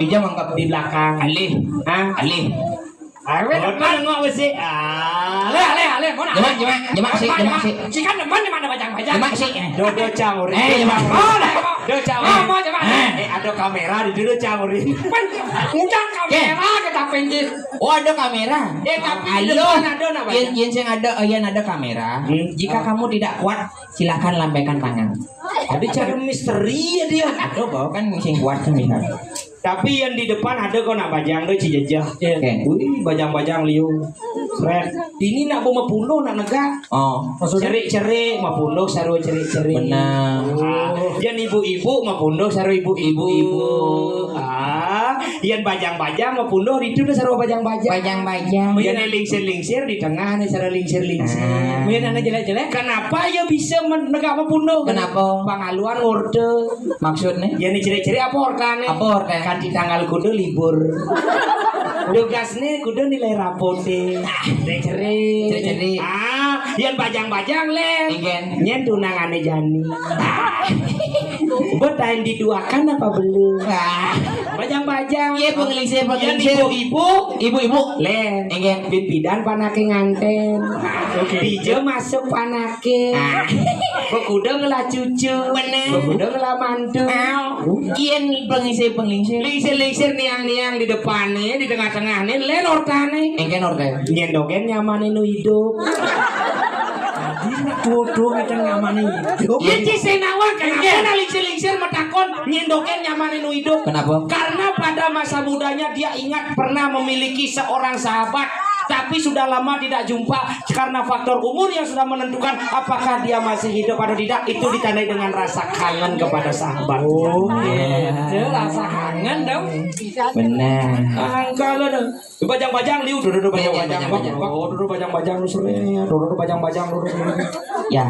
Ija mengkep di belakang. Alih. Hah? Alih. Awe, depan nengok besi. Ah. Alih, alih, alih. Mau nak? Jemak, jemak, jemak sih, jemak sih. Si kan depan di mana bajang-bajang? Jemak sih. Dodo caur. Eh, jemak. Oh, dah, mau. Do caur. Mau, mau, jemak. Eh, ada kamera di dulu caur. Pan, ngundang kamera kita penjit. Oh, ada kamera. Eh, tapi di depan ada nak bajang. Yen, yen sing ada, yen ada kamera. Hmm. Jika kamu tidak kuat, silakan lambaikan tangan. Ada cara misteri ya dia. Ada kok kan sing kuat sing bisa. Tapi yang di depan ada kok nak bajang tu, ci jejah. Oke. Wih, bajang-bajang liu. Keren. Ini nak bu mapuluh nak negak. Oh. Maksudnya? Cerik-cerik mapuluh, sarua cerik-cerik. Benar. Ah, yang ibu-ibu mapuluh, sarua ibu-ibu. Ibu-ibu. Ah, yang bajang-bajang mapuluh, itu dah sarua bajang-bajang. Bajang-bajang. Yang lingsir-lingsir di tengah nih, sarua lingsir-lingsir. Ah. Yang anak jelek-jelek. Kenapa ya bisa men-, negak mapuluh? Kenapa? Pangaluan ngorde. Maksudnya? Ya, ni cerik-cerik apa ortane? Apa ortane? Kanti tanggal kudu libur. Tugasne kudu nilai rapote. Cerik-cerik. Cerik-cerik. Ah, yang bajang-bajang, Len. Enggen. Nyen tunangane jani. Buat yang diduakan apa belum? Ah. Bajang-bajang. Iya, pengelisir, yang pengelisir. Ibu-ibu. Ibu-ibu. Len. Enggen. Bibidan panake nganten. Oke. Dija masuk panake. Ah. Bekuda ngelah cucu. Bener. Bekuda ngelah mantu. Au. Yen pengisir-pengisir. Lingsir-lingsir niang-niang di depane, di tengah-tengahne, len ortane. Engken orte. Nyendoken nyamane nu idup. Dina tuwa-tuwa ngeceng nyamane idup. Iya, Ci Senawan, kenapa nak lingsir-lingsir metakon nyendoken nyamane nu idup? Kenapa? Karena pada masa mudanya dia ingat pernah memiliki seorang sahabat, tapi sudah lama tidak jumpa karena faktor umur yang sudah menentukan apakah dia masih hidup atau tidak. Itu ditandai dengan rasa kangen kepada sahabat. Oh, gitu. Rasa kangen dong. Benar. Angkala dong. Bajang-bajang liu, dodo, dodo, bajang-bajang. Bajang-bajang. Oh, dodo, bajang-bajang lu sering. Dodo, dodo, bajang-bajang lu sering. Ya.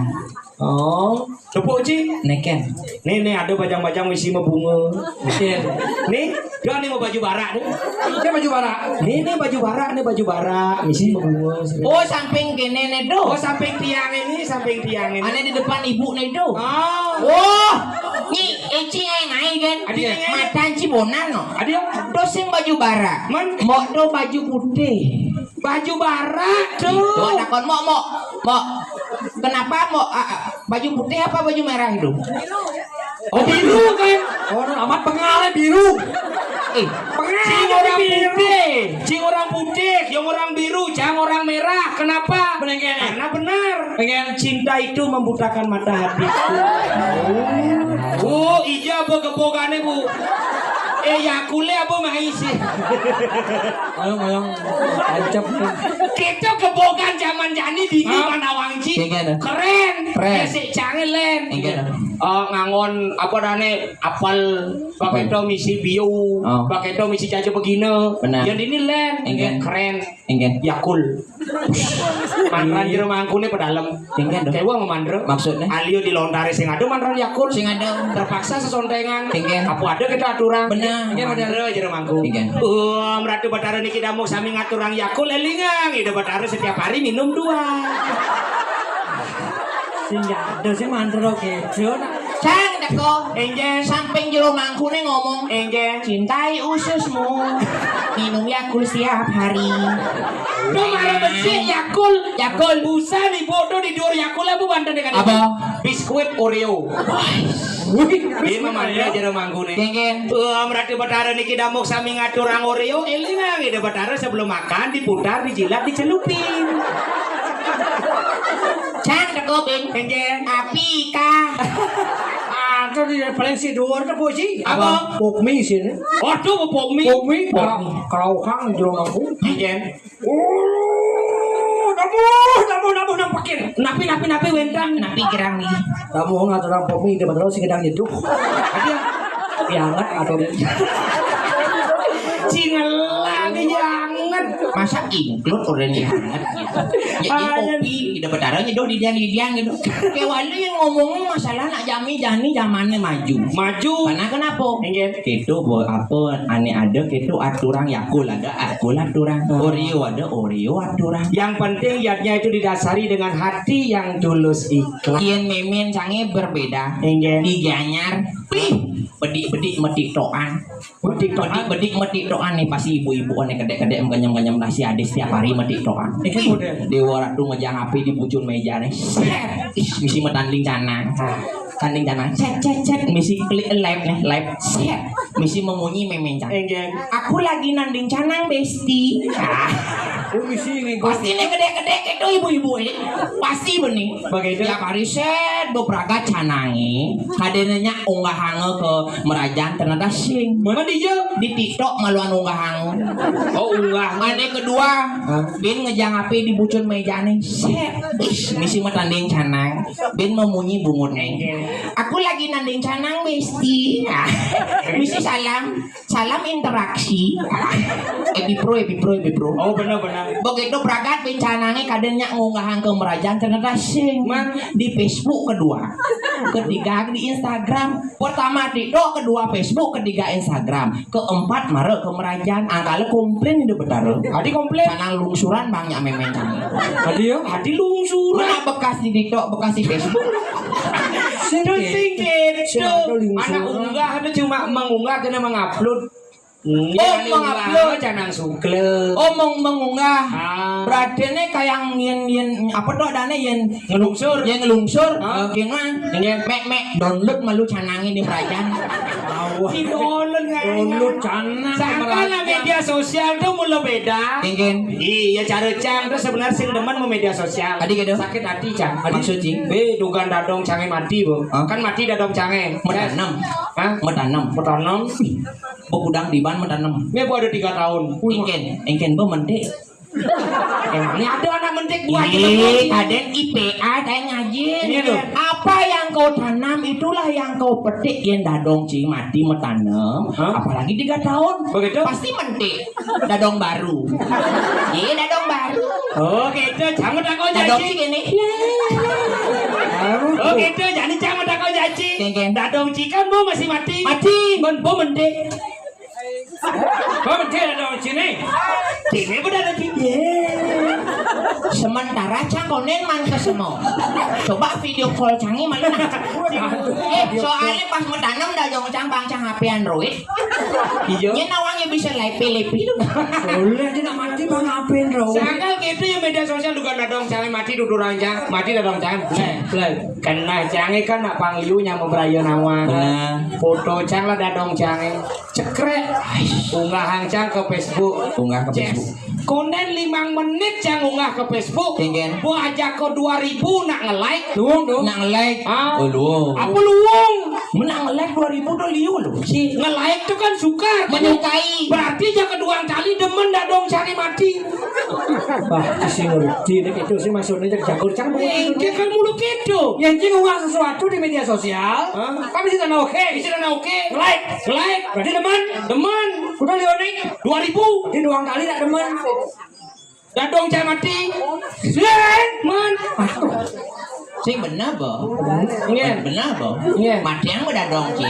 Oh, tepuk, Ci. Neken. Nih, nih, ada bajang-bajang misi mabunga. Oke. Nih, dia nih mau baju barak nih. Dia baju barak. Nih, nih baju barak, nih baju barak, misi mabunga. Oh, samping kene nih, tuh. Oh, samping tiang ini, samping tiang ini. Ane di depan ibu nih, tuh. Oh. Oh, ni Eci ngai ngai kan. Adi. Matan Ci Bonan no. Adi. Tuh sing baju barak. Man. Mbok tuh baju putih. Baju barak tuh. Coba takon, Mok, Mok, Mok. Kenapa, Mok? Ah, ah, baju putih apa baju merah itu? Oh, biru kan? Oh, amat pengalih biru. Eh, pengalih cing orang biru. Putih, cing orang putih, yang orang biru, cang orang merah. Kenapa? Bener kene. Karena benar. Pengen cinta itu membutakan mata hatiku. Oh, ija apa kebogane, Bu? Eh, Yakule apa maisi? Ayo, ayo. Tancep nih. Kita kebogan zaman jani di Hah? Mana Wangji. Iya, kan? Keren. Keren. Gesek jange len. Iya, kan? Eh, ngangon apa dane apel Apel. Paketo misi bio, Oh. Paketo misi caca begina. Benar. Yang ini len. Iya. Keren. Engken. Yakul. Manteran jero mangkune pedalem. Engken dong. Kewa ngemandre. Maksudnya? Alio dilontare sing ada manteran Yakul. Sing ada. Terpaksa sesontengan. Engken. Apa ada kita aturan? Benar. Engken, benar. Mandre jero mangku. Engken. Um, Ratu Batara niki damuk sami ngaturang Yakul, elingang Ida Batara setiap hari minum dua. Sing ada sing mantra gitu. Cang teko. Engken. Samping jero mangkune ngomong. Engken. Cintai ususmu. Minum Yakul setiap hari. Tuh marah becik Yakul. Yakul. Busa nih bodoh di dua Yakul apa banten dengan Apa? Biskuit Oreo. Wih, ini memanggil jero mangkune. Engken. Wah, merati Betara niki damuk sami ngaturang Oreo, elingang Ida Betara sebelum makan diputar, dijilat, dicelupin. Cang teko, Bing. Engken. Api kah? Ada di paling si dua ada posisi. Apa? Pokmi sini. Waduh, pokmi. Pokmi. Pokmi. Kerauhang jero mangku. Engken. Oh, nabuh, nabuh, nabuh, nampekin. Napi, napi, napi, wentang. Napi gerang nih. Nabuh ngaturang pokmi, dia betul sing gedang nyeduh. Dia anget atau dia. Cingelang, dia anget. Masa include orang yang anget gitu. Ya, di Ayan. Kopi, di Betara nyeduh di diang, di diang gitu. Kayak walu yang ngomong masalah nak jami jani zamannya maju. Maju. Karena kenapa? Engken. Gitu, bo, apa, ane ada gitu aturan Yakul ada Yakul aturan. Hmm. Oreo ada Oreo aturan. Yang penting yatnya itu didasari dengan hati yang tulus ikhlas. Yen memen cange berbeda. Engken. Diganyar. Pih, bedik-bedik metik toan. Metik toan. Bedik-bedik metik toan nih pasti ibu-ibu one kedek-kedek kenyem-kenyem nasi adis tiap hari metik toan. Iki model. Dewa Ratu ngejang api di bujun meja nih. Set. Ih, misi metanding canang. Tanding canang. Set, set, set. Misi klik live nih, live. Set. Misi memunyi memen canang. Engken. Aku lagi nanding canang, Besti. Ah. Oh, misi ini. Pasti nih gede-gede gitu ibu-ibu ini. Pasti benih. Begitu. Tiap hari set bepragat canange. Kadenanya unggah hange ke merajaan ternyata sing. Mana dia? Di TikTok maluan unggah hange. Oh, unggah. Ane kedua, Hah? Bin ngejang api di bucun mejane. Set. Ih, misi metanding canang. Bin memunyi bungut neng. Aku lagi nanding canang, Besti. Ah. Misi salam. Salam interaksi. Ebi Pro, Ebi Pro, Ebi Pro. Oh, benar, benar. Begitu pragat bin canange kadennya ngunggahang ke merajaan ternyata sing. Man. Di Facebook kedua. Ketiga di Instagram. Pertama TikTok, kedua Facebook, ketiga Instagram. Keempat mare ke merajaan. Angkale komplain di Betara. Adi komplain. Canang lungsuran bang nyak memen canang. Adi ya? Adi lungsuran. Mana bekas di TikTok, bekas di Facebook. Terus sing gitu. Sing ada lingkungan. Anak unggah itu cuma mengunggah kena mengupload. Hmm, Oh, ini mengupload. Unggah, canang sugle. Oh, meng mengunggah. Ah. Berarti ini kayak yen yen apa tuh adanya yen Ngelungsur. Yen ngelungsur, Ah. Yen mah. Yen mek mek download malu canangin di merajaan. Wah. Di download kayaknya. Download canang. Sangkana merajaan. Media sosial tuh mula beda. Engken. Iya, cara cang tuh sebenarnya sing demen mau media sosial. Adi gitu. Sakit hati cang. Adi suci. Be dugan dadong cange mati, Bu. Hah? Kan mati dadong cange. Metanam. Hah? Metanam. Metanam. Begudang di ban metanam. Ini Bu ada tiga tahun. Wih, engken, engken Bu mentik. Emangnya ada anak mentik buah Ih, jelek? Ada I P A, ada yang ngaji. Iya, loh. Apa yang kau tanam, itulah yang kau petik. Yang dadong cing mati metanam. Hah? Apalagi tiga tahun. Begitu? Pasti mentik. Dadong baru. Iya, dadong baru. Oh, gitu. Jangan takut Dadong janji. Cing ini. Oh, gitu. Jadi jangan takut janji. Engken. Dadong cing kan Bu masih mati. Mati. Bon, Bu mentik. Kok dia ada di sini? Sini udah ada di sini. Sementara cangkonen man ke semua. Coba video call canggih malu nah. Eh, soalnya pas mau tanam dah jong cang bang cang H P Android. Iya. Ini nawangnya bisa live live itu. Boleh aja nak mati bang H P Android. Sangkal gitu ya media sosial juga dadong canggih mati duduk orang cang mati dadong cang. Play, play. Kena canggih kan nak pangliu nyamuk berayo nawang. Benar. Foto cang lah dadong canggih. Cekrek. Unggah hang cang ke Facebook. Unggah ke Ces. Facebook. Konen limang menit cang ngunggah ke Facebook. Kengken. Mbok ajaka dua ribu nak nge-like. Luwung to. Nak nge-like. Ah. Oh, luwung. Apa luwung? Men nak nge-like dua ribu to liu lho. Si nge-like to kan suka. Menyukai. Berarti jaka duang tali demen dak dong cari mati. Wah, sing ngerti nek itu sih maksudnya jak jakur cang. Eh, dia kan mulu gitu. Ya, cing ngunggah sesuatu di media sosial. Hah? Kan bisa dana oke. Bisa dana oke. Like. Like. Berarti demen. Demen. Udah liu nek. Dua ribu. Di duang tali dak demen. Dadong cang mati. Sing men. Sing bener, Bo. Nggih. Bener, Bo. Nggih. Mati yang udah dong, Ci.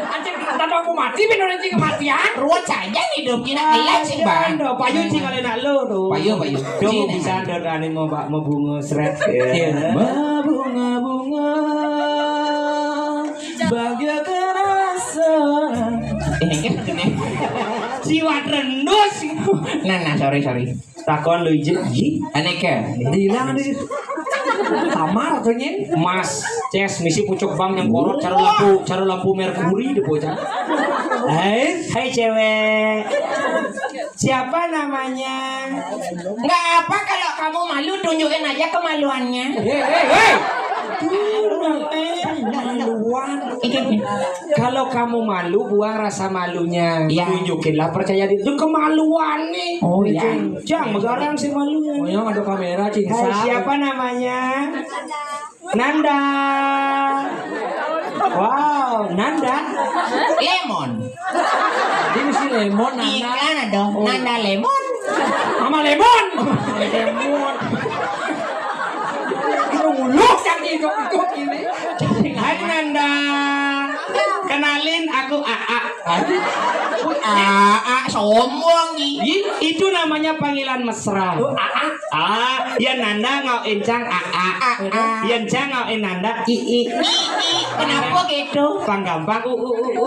Anjing, dadong aku mati, ben orang cing kematian. Ruwet saja hidup kita, elek sih, Bang. Payu cing kali nak lo tuh. Payu, payu. Dong bisa ndo rani mau bak mau bunga sret. Iya. Mau bunga-bunga. Bahagia kerasa. Eh, ini. Siwat rendus. Nah, nah, sorry, sorry. Takon lu ije. Ji. Aneh ke? Dihilang di kamar tuh nyen. Mas, ces misi pucuk bang yang korot cara lampu, cara lampu merkuri deh bocah. Hai, hai cewek. Siapa namanya? Nggak apa kalau kamu malu, tunjukin aja kemaluannya. Hei, hei, hei. Kemaluan. Kalau kamu malu, buang rasa malunya. Iya. Tunjukinlah percaya diri. Itu kemaluan nih. Oh, iya. Cang, megarang sih malunya. Oh, yang ada kamera, Cing. Hai, siapa namanya? Nanda. Wow, Nanda. Lemon. Ini si Lemon, Nanda. Iklan ada. Oh. Nanda Lemon. Mama Lemon. Lemon. Itu nguluh kan ikut-ikut ini. Hai, Nanda. Kenalin, aku Aa. Aduh. Aa, sombong nih. Ih, itu namanya panggilan mesra. Oh, Aa. Ah, ya Nanda ngau encang Aa. Aa. Ya encang ngau Nanda. Ii. Ii. Kenapa gitu? Panggampang u u u u.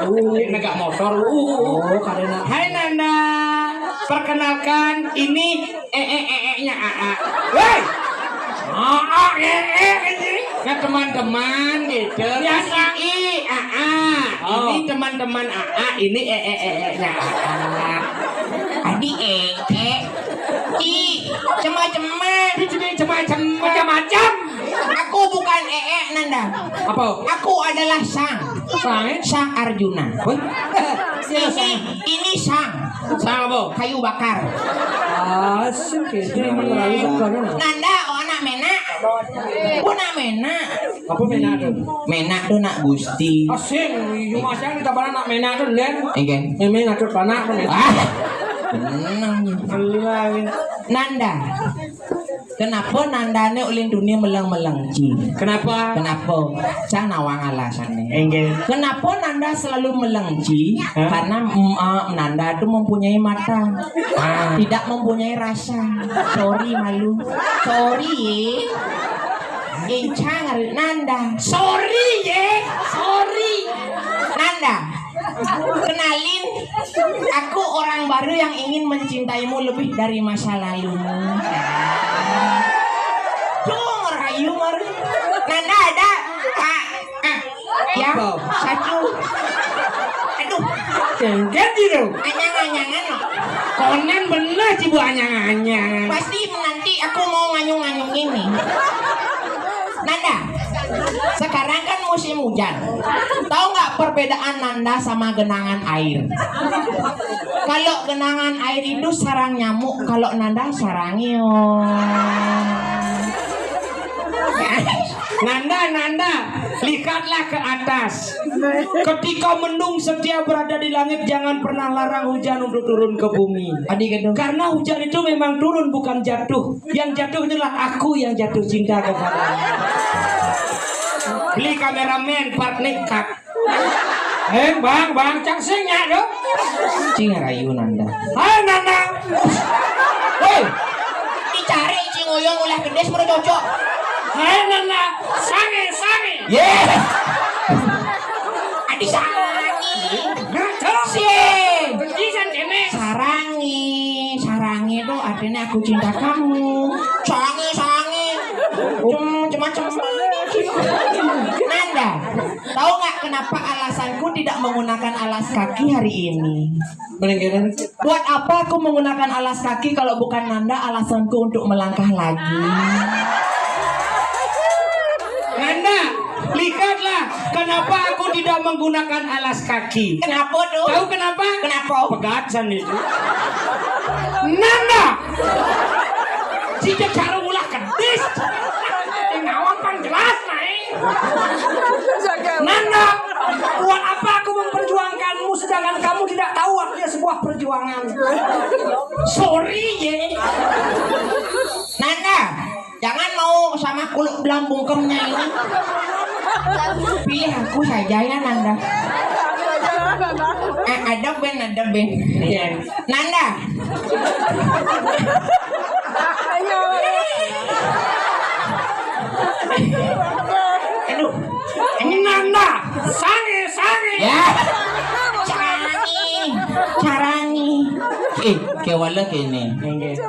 Uh, negak motor u u u. Oh, karena. Hai Nanda, perkenalkan ini eh eh eh eh-nya Aa. Woi. Aa eh eh ini. Nah, teman-teman gitu. Biasa. Ii, Aa. Oh. Ini teman-teman Aa, ini eh eh eh eh-nya Aa. Adi eh eh. Ih, cema-cema. Ih, cema-cema. Macam-macam. Aku bukan ee, Nanda. Apa? Aku adalah sang. Sang, eh? Sang Arjuna. Wah. Ini, ini sang. Sang apa? Kayu bakar. Asik ya. Nanda, oh, anak menak. Oh, anak menak. Apa menak tuh? Menak tuh nak Gusti. Asik. Iya, Mas, yang kita anak menak tuh, Len. Enggak. Yang menak tuh anak tuh, Len. Ah. Tenang. Nanda. Kenapa Nanda ne ulin dunia meleng-meleng, Ci? Kenapa? Kenapa? Cang nawang alasannya. Enggak. Kenapa Nanda selalu meleng, Ci? Hah? Karena mm, ah, Nanda tuh mempunyai mata. Ah. Tidak mempunyai rasa. Sorry, malu. Sorry, ye. Encang hari Nanda. Sorry, ye. Sorry. Nanda. Kenalin, aku orang baru yang ingin mencintaimu lebih dari masa lalumu. Tuh, ngerayu, Mar. Nanda ada. Ah, ah. Ya, apa? Satu. Aduh. Jengket gitu. Anyang-anyangan, no. Konen bener sih, Bu, anyang-anyangan. Pasti nanti aku mau nganyung-nganyung ini. Nanda, sekarang kan musim hujan. Tahu nggak perbedaan Nanda sama genangan air? Kalau genangan air itu sarang nyamuk, kalau Nanda sarang nyong. Nanda, Nanda, lihatlah ke atas. Ketika mendung setia berada di langit, jangan pernah larang hujan untuk turun ke bumi. Adi gedung. Karena hujan itu memang turun, bukan jatuh. Yang jatuh itulah aku yang jatuh cinta kepadanya. Beli kameramen, part nekat. Eh, Bang, Bang, cang sing nyak, dong. Cing rayu Nanda. Hai, Nanda. Hei. Dicari Cing Oyong oleh gedis, baru cocok. Hai, Nanda. Sange, sange. Ye. Adi sange. Nah, cok. Sing. Benci san kene. Sarangi, sarangi tuh artinya aku cinta kamu. Sange, sange. Cem, cema, cema. Nanda. Tahu nggak kenapa alasanku tidak menggunakan alas kaki hari ini? Buat apa aku menggunakan alas kaki kalau bukan Nanda alasanku untuk melangkah lagi? Nanda, lihatlah kenapa aku tidak menggunakan alas kaki. Kenapa tuh? Tahu kenapa? Kenapa? Pegatsan itu. Nanda, jika cara ulah kedis, yang ngawang pan jelas naik. Nanda, buat apa aku memperjuangkanmu sedangkan kamu tidak tahu artinya sebuah perjuangan? Sorry ye. Nanda, jangan mau sama kuluk belang bungkemnya ini. Pilih aku saja ya Nanda. Eh, ada band, ada band. Iya. Nanda. Aduh. Ini Nanda. Sange, sange. Ya. Carani. Carani. Eh, kewala kene.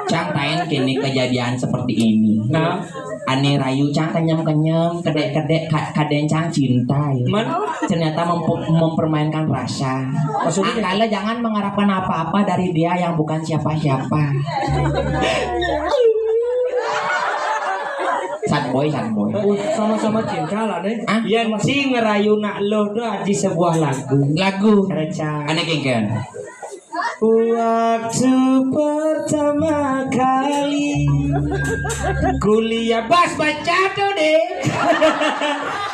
Cang tain kene kejadian seperti ini. Nah. Ane rayu cang kenyem-kenyem, kedek-kedek, ka- kadang cang cinta ya. Man? Ternyata mempu- mempermainkan rasa. Maksudnya? Angkala jangan mengharapkan apa-apa dari dia yang bukan siapa-siapa. Sad boy, sad boy. Oh, sama-sama cinta lah deh. Ah? Yang si ngerayu nak lo tuh di sebuah lagu. Lagu. Reca. Ane kengken. Waktu pertama kali kuliah bas baca tuh deh.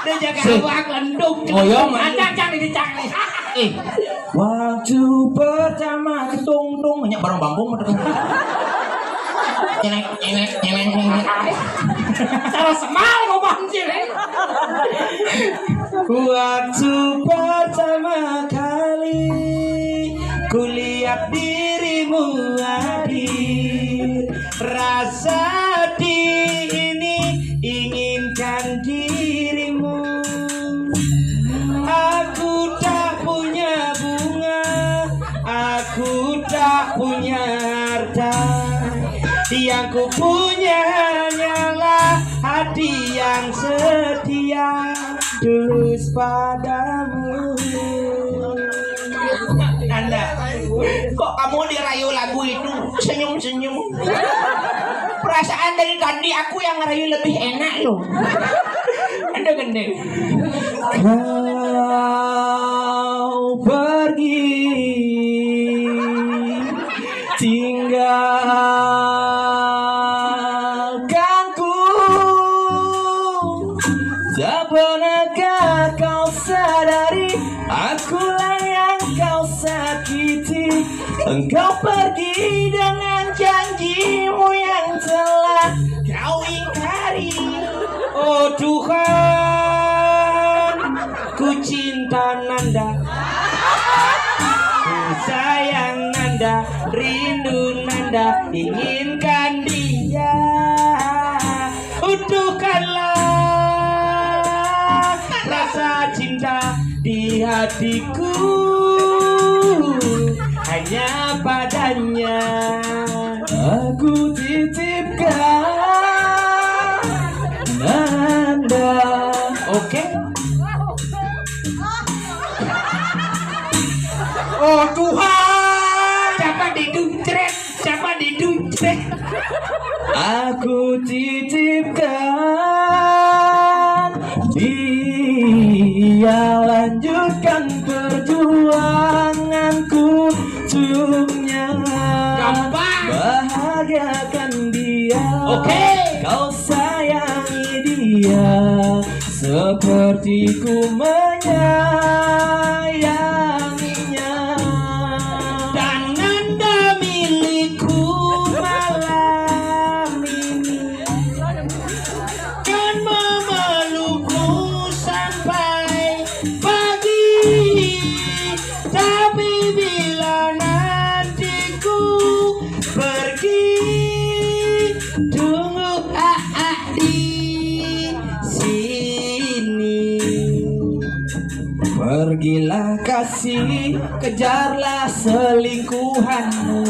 Dia jaga awak lenduk. Oh, iya, man. Acang, cang, ini cang nih. Eh, waktu pertama ketung tung banyak barang bambung. Nyenek, nyenek, nyenek, nyenek. Cara semal mau pancil, eh. Waktu pertama kali kulihat dirimu hadir, rasa di ini inginkan dirimu. Aku tak punya bunga, aku tak punya harta. Yang ku punya hanyalah hati yang setia, tulus padamu. Nanda, kok kamu dirayu lagu itu senyum-senyum? Perasaan dari tadi aku yang ngerayu lebih enak loh. Ada gende. Kau pergi tinggalkanku. Tak pernahkah kau sadari, akulah yang kau sakiti. Engkau pergi dengan janjimu yang telah kau ingkari. Oh Tuhan, ku cinta Nanda, ku sayang Nanda, rindu Nanda, inginkan dia. Utuhkanlah rasa cinta di hatiku hanya padanya. Aku titipkan Nanda. Oke. Oh Tuhan, siapa diducret? Siapa diducret? Aku titipkan dia, lanjutkan perjuanganku untuknya. Gampang. Bahagiakan dia. Oke. Kau sayangi dia seperti ku menyayanginya. Dan Nanda milikku malam ini, kan memelukmu sampai pagi. Tapi bila nanti ku pergi, tunggu aak di sini. Pergilah kasih, kejarlah selingkuhanmu.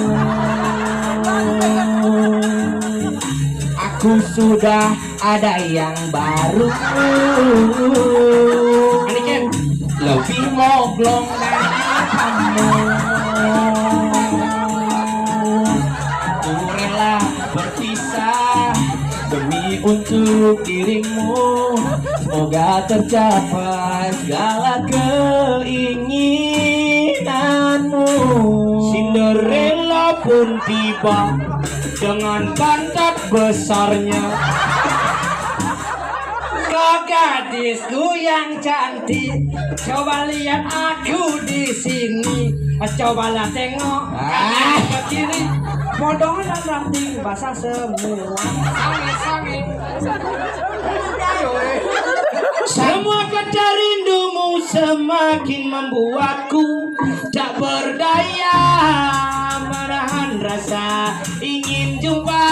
Aku Ku sudah ada yang baru. Aniken. Lebih moglong dari kamu. Ku rela berpisah demi untuk dirimu. Semoga tercapai segala keinginanmu. Cinderella pun tiba dengan pantat besarnya. Kau gadisku yang cantik, coba lihat aku di sini. Cobalah tengok kanan ke kiri. Bodong dan ranting basah semua. Sange, sange. Semua kata rindumu semakin membuatku tak berdaya menahan rasa ingin jumpa.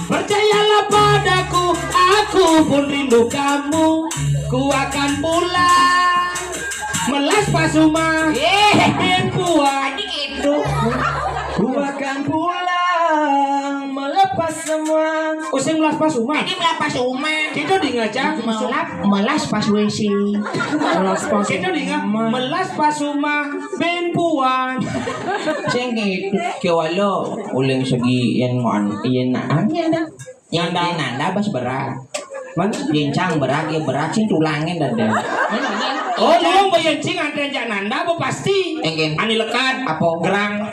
Percayalah padaku, aku pun rindu kamu. Ku akan pulang melas Pasuma. Eh, bin Puan. Tadi gitu. Ku akan pulang melepas semua. Oh, sing melas Pasuma. Tadi melas Pasuma. Kita di ngajak melap melas pas W C. Melas Pasuma. Kita di ngajak melas Pasuma bin Puan. Sing gitu. Kewalo uling segi yang ngon yang naan. Nanda. Nanda bas berat. Mana? Yencang berat, ya berat sih tulangnya dada. Oh, lu yang bayancing ada jak Nanda apa pasti? Enggen. Ani lekat. Apa? Gerang.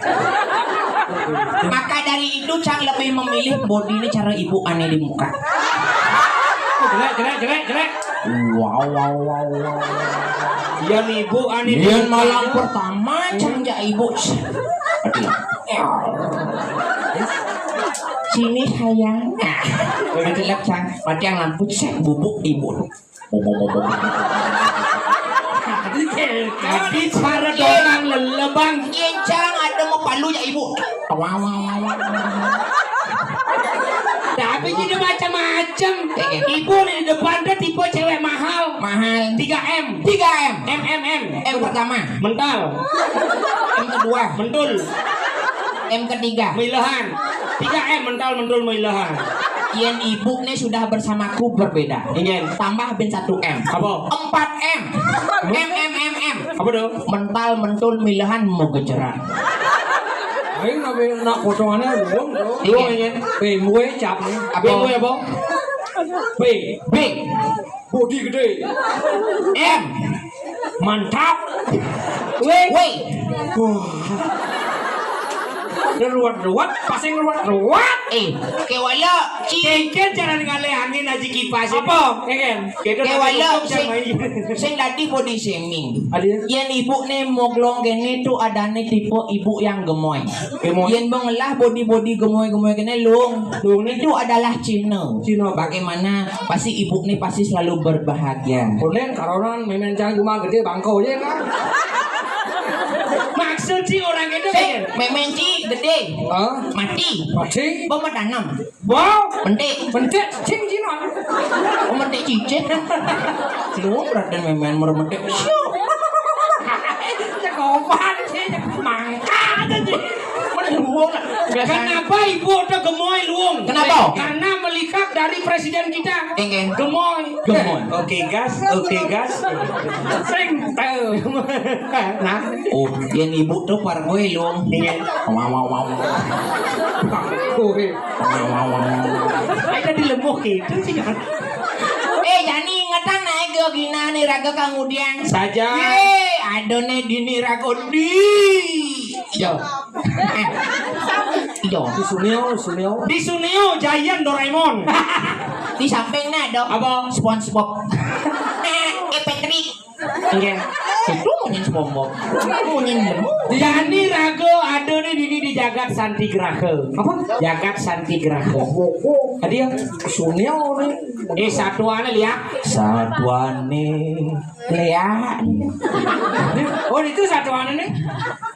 Maka dari itu Cang lebih memilih body ini cara ibu aneh di muka. Jelek, jelek, jelek, jelek. Wow, wow, wow, wow. Iya nih ibu aneh di muka. Malam pertama Cang jak ibu. Aduh. Sini sayang. Nah, gelap sang, mati yang lampu, cek bubuk ibu. Tadi cara doang lelebang. Iya, cara ada mau palu ya ibu. Wah, wah, wah, wah. Tapi jadi macam-macam. Ibu nih di depan tuh tipe cewek mahal. Mahal. Tiga M. Tiga M. M M M. M pertama. Mental. M kedua. Mentul. M ketiga. Milehan. Tiga M mental, mentul, milehan. Yen ibu nih sudah bersamaku berbeda. Ingin. Tambah bin satu M. Apa? Empat M. M M M M. Apa tuh? Mental, mentul, milehan, mau geceran. Aing nak potongannya belum tuh. Iya. Belum ingin. B M W cap nih. Apa? B M W apa? B. B. Bodi gede. M. Mantap. Wih. Wih. Wah. Ruwet-ruwet, pasang ruwet-ruwet. Eh, kewala, ci. Kengken jangan ngalih angin aja kipas. Apa? Kengken. Kewala, sing, sing tadi body shaming. Ada. Yang ibu nih moglong gini tuh adanya tipe ibu yang gemoy. Gemoy. Yang mengelah body-body gemoy-gemoy gini lung. Lung nih. Itu adalah Cina. Cina. Bagaimana? Pasti ibu nih pasti selalu berbahagia. Kuning karonan memen cang cuma gede bangko aja kan. Maksud si orang itu sih, memen ci gede. Hah? Mati. Mati. Bom tanam. Wow. Mentik. Mentik. Cing Cina. Oh, mentik cicit. Lu berarti memen meremetik. Cekopan sih, mangkat aja. Mendung. Kenapa ibu udah gemoy luung? Kenapa? Karena melihat dari presiden kita. Engke. Gemoy. Gemoy. Oke, gas. Oke, gas. Sing tahu. Nah. Oh, yang ibu tuh par gue luung. Iya. Wow, wow, wow. Gue. Wow, wow, wow. Ayo tadi lemuk gitu sih. Eh, jani ngetang naik ke gina nih raga kangudian. Saja. Ye, ada nih dini raga di. Yo. Yo. Di Suneo, Suneo. Di Suneo, Giant Doraemon. Di samping nih ada. Apa? SpongeBob. Eh, Patrick. Iya. Itu munyin SpongeBob. Munyin lemu. Jani raga ada nih dini di jagat Santigraha. Apa? Jagat Santigraha. Tadi ya. Suneo nih. Eh, satuannya lihat. Satuannya. Lihat. Oh, itu satuannya nih.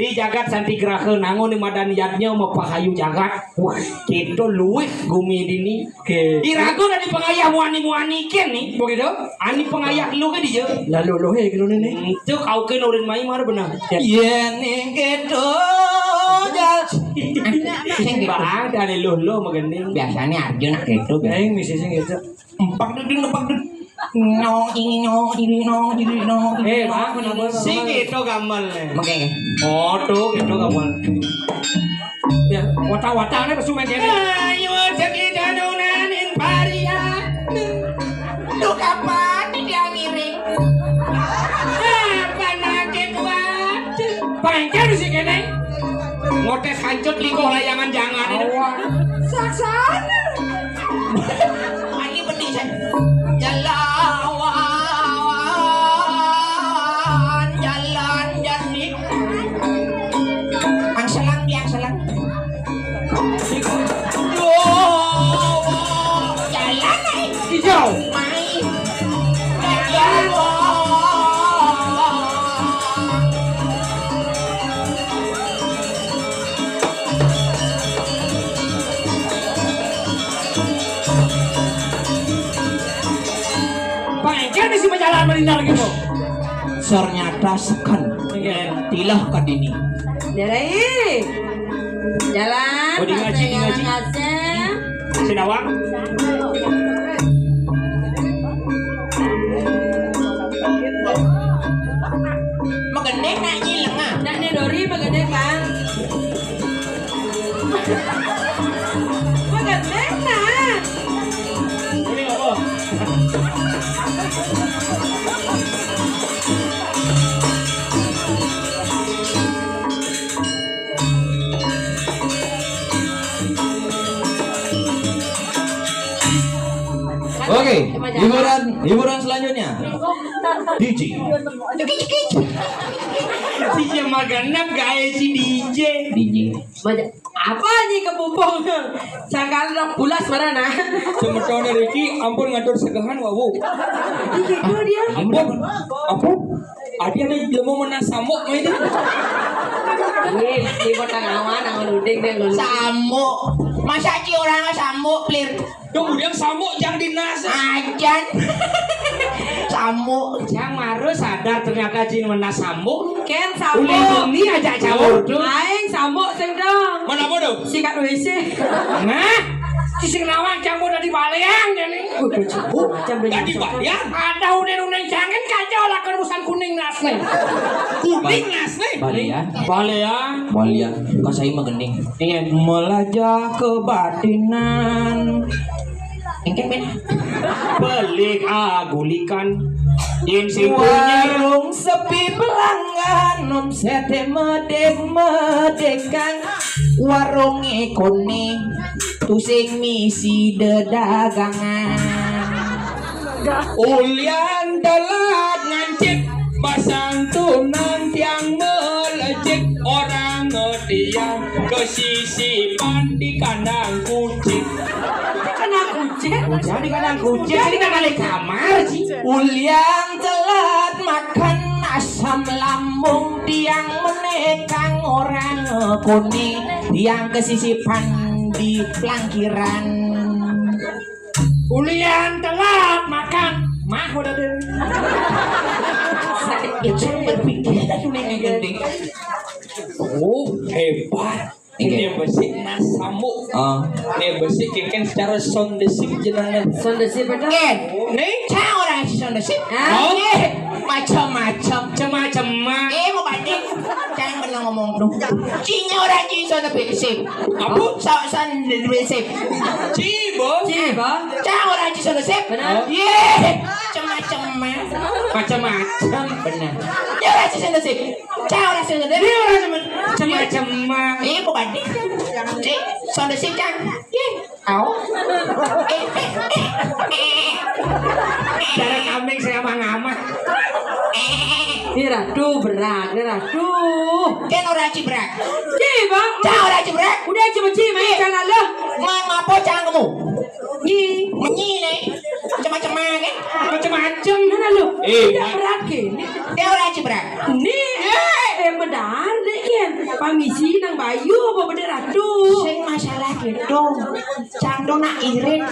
Di jagat Santigraha nangun nih madan yadnya mau pahayu jagat. Wah, kita luwih gumi dini. Oke. Irago dari pengayah muani-muani ken nih. Begitu? Ani pengayah lu ke dia. Lalu lo he gitu nih. Itu kau ke nurin mai mar benar. Ya. Iya nih gitu. Sing gitu. Bang, dari luh-luh magending. Biasanya Arjun nak gitu, biasa. Aing misi sing gitu. Empak duduk, empak duduk. No, ini no, ini no, ini no, ini Eh, no. Bang, kenapa? Sing gitu gamal nih. Oke. Oh, tuh gitu gamal. Ya, wata-wata nih pesu main kene. Ayo, cekik danunan in paria. Duh, kapan dia ngiring? Kapan nanti kuat? Pangkal si kene. Ngotes hancut likoh layangan jangan itu. Saksana. Ini pedih, saya. Jalan, jalan, jalan. Angselang, di angselang. Duh, jalan, eh. Hijau. Mai. Jalan. Pangéngkén bisi majalan malindar gitu. Ternyata seken. Tilah ka dini. Darai. Jalan. Oh, di ngaji, di ngaji. Sinawang. Magendék nak nyi lengah. Nak né dori magendék, Bang. Magendék, nah. Oke, hiburan hiburan selanjutnya. D J. D J magenep gaé si D J. D J. Apa nih kepupung? Sangkal rok bulas mana nah? Semetone Riki, ampun ngatur segehan wawu. Gitu dia. Ampun, ampun. Adi ada jelema meunang sambuk mah itu. Ih, di kota ngawan, awan uding deh, ngulur. Sambuk. Masa ci orang sambuk, plir? Kemudian sambuk jang dinas. Ajan. Sambuk. Jang maru sadar ternyata jin meunang sambuk. Kén sambuk. Uli bumi aja caur tuh. Aing sambuk sing dong. Mana bodoh? Sikat W C. Nah, sisi nawang jang udah dibalian jadi. Udah cukup. Jam udah Tadi nyampe. Balian. Ada unen-unen jangin kacau lah kan urusan kuning nas nih. Kuning nas nih. Balian. Balian. Balian. Kok saya mah gending. Iya, melajah kebatinan. Engke men. Balik agulikan. Din simpunya. Warung sepi pelanggan, omsete medek-medekang. Warung ikone tusing misi dedagangan. Ulian telat ngancit, pasantunan tiang melejit, orang ngetiang kesisipan di kandang kucing. Kena kucing. Jadi kandang kucing, ini kan balik kamar sih. Ulian telat makan asam lambung, tiang menekang orang kuning, tiang kesisipan di pelangkiran. Ulian telat makan, mah udah deh. Itu berpikir sudah gending. Oh, hebat. Ini besi nas sambuk. Ah. Ini besi kengken secara sound desik jenengnya. Sound desik betul. Eh, nih, cang orang si sound desik. Ah. Oh. Eh, macam-macam. Cema-cema. Eh, mau banding. Jangan pernah ngomong tuh. Cinya orang ci sound desik. Apa? Sound desik. Ci, Bos. Ci, Bos. Cang orang ci sound desik. Benar. Ye, cema-cema. Macam-macam. Benar. Ya orang ci sound desik. Cang orang sing gede. Dia orang cema-cema. Iya, bukan dia. Cik, sound sing, Cang. Ih, au. Eh, eh, eh, eh. Cara kambing saya mah ngamah. Ini ratu berat, ini ratu. Kan orang ci berat. Ci, Bang. Cang orang ci berat. Udah, cuma ci, main Iya. Cang Allah. Man, mapo Cang kamu? Nyi. Menyi nih. Macam-macam kan? Macam-macam. Mana lu? Eh, tidak ma- berat gini. Dia orang ci berat. Ini eh, eh benar deh kan. Pamisi nang bayu apa bener ratu? Sing masalah gitu. Cang tuh nak irit.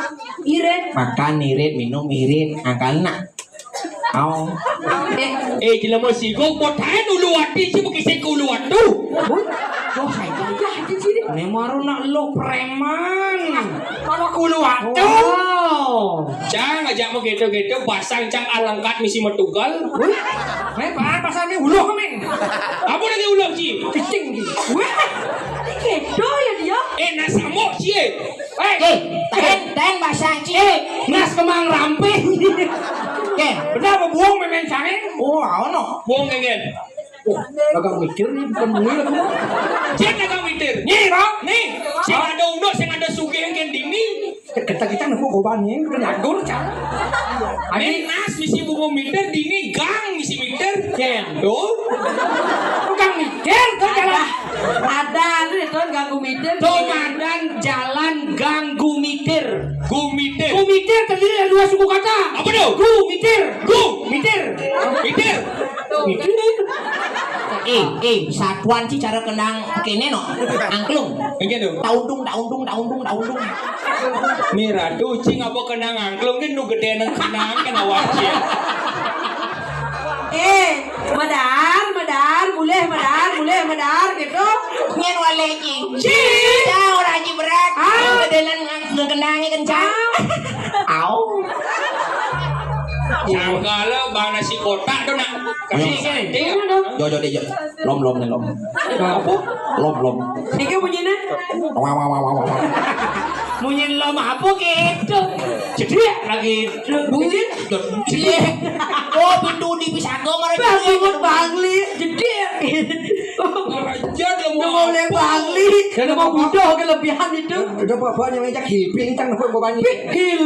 Irit. Makan irit, minum irit, angkal nak. Au. Eh, Eh, jelema sigok botahan ulu ati si bukisik ke ulu atu. Dosa itu. Né maru nak lo preman. Kalau kulu waktu. Wow. Cang, ajak mau gitu-gitu, pasang cang alangkat misi metugal. Wih, né bahan pasang né uluh, men. Apa lagi uluh, Ci? Cicing, Ci. Wah, ini gitu ya dia. Eh, nah, samuk, Ci, eh. Eh, ten, ten, basah, Ci. Eh, nas kemang ramping. Oke. Benar apa buang, memen, sange? Oh, ono. Buang, kengen. Oh, kagak mikir nih, bukan gue lagi. Cek kagak mikir. Nih, Bang. Nih, sing ada udah, sing ada sugih yang dini. Kita, kita nepuk gobane, udah nyagur, Cang. Nih, nas misi bungo mikir, dini gang misi mikir. Ceng. Tuh. Tukang mikir, tuh jalan. Ada, lu itu ganggu mikir. Tuh, mandan jalan ganggu mikir. Gumitir. Gumitir terdiri dari dua suku kata. Apa tuh? Gumitir. Gu. Mitir. Mitir. Mitir. Eh, eh, satuan sih cara kenang kene no. Angklung. Enggak tuh. Taundung, taundung, taundung, taundung. Mira tuh cing apa kenang angklung kan nu gede nang kenang kan awak sih. Eh, madar, madar, mulih madar, mulih madar gitu. Nyen wale cing. Cing. Cang orang haji berat. Ah. Gedenan ngekenangi kencang. Ah. Au. Sangkala bang nasi kotak tuh nak. Kasih sini. Iya dong. Jo, jo, deh, jo. Lom, lom, nih, lom. Apa? Lom, lom. Iki bunyinya? Wah, wah, wah, wah, wah. Bunyi lom apa gitu? Jadi lagi itu. Bunyi. Iya. Oh, pintu di pisang marah. Bangun Bangli. Jadi. Aja udah mau Udah mau apa? Bangli. Udah mau butuh kelebihan itu. Udah bapak yang ngajak hilpil, cang, bapak bapaknya. Hilpil.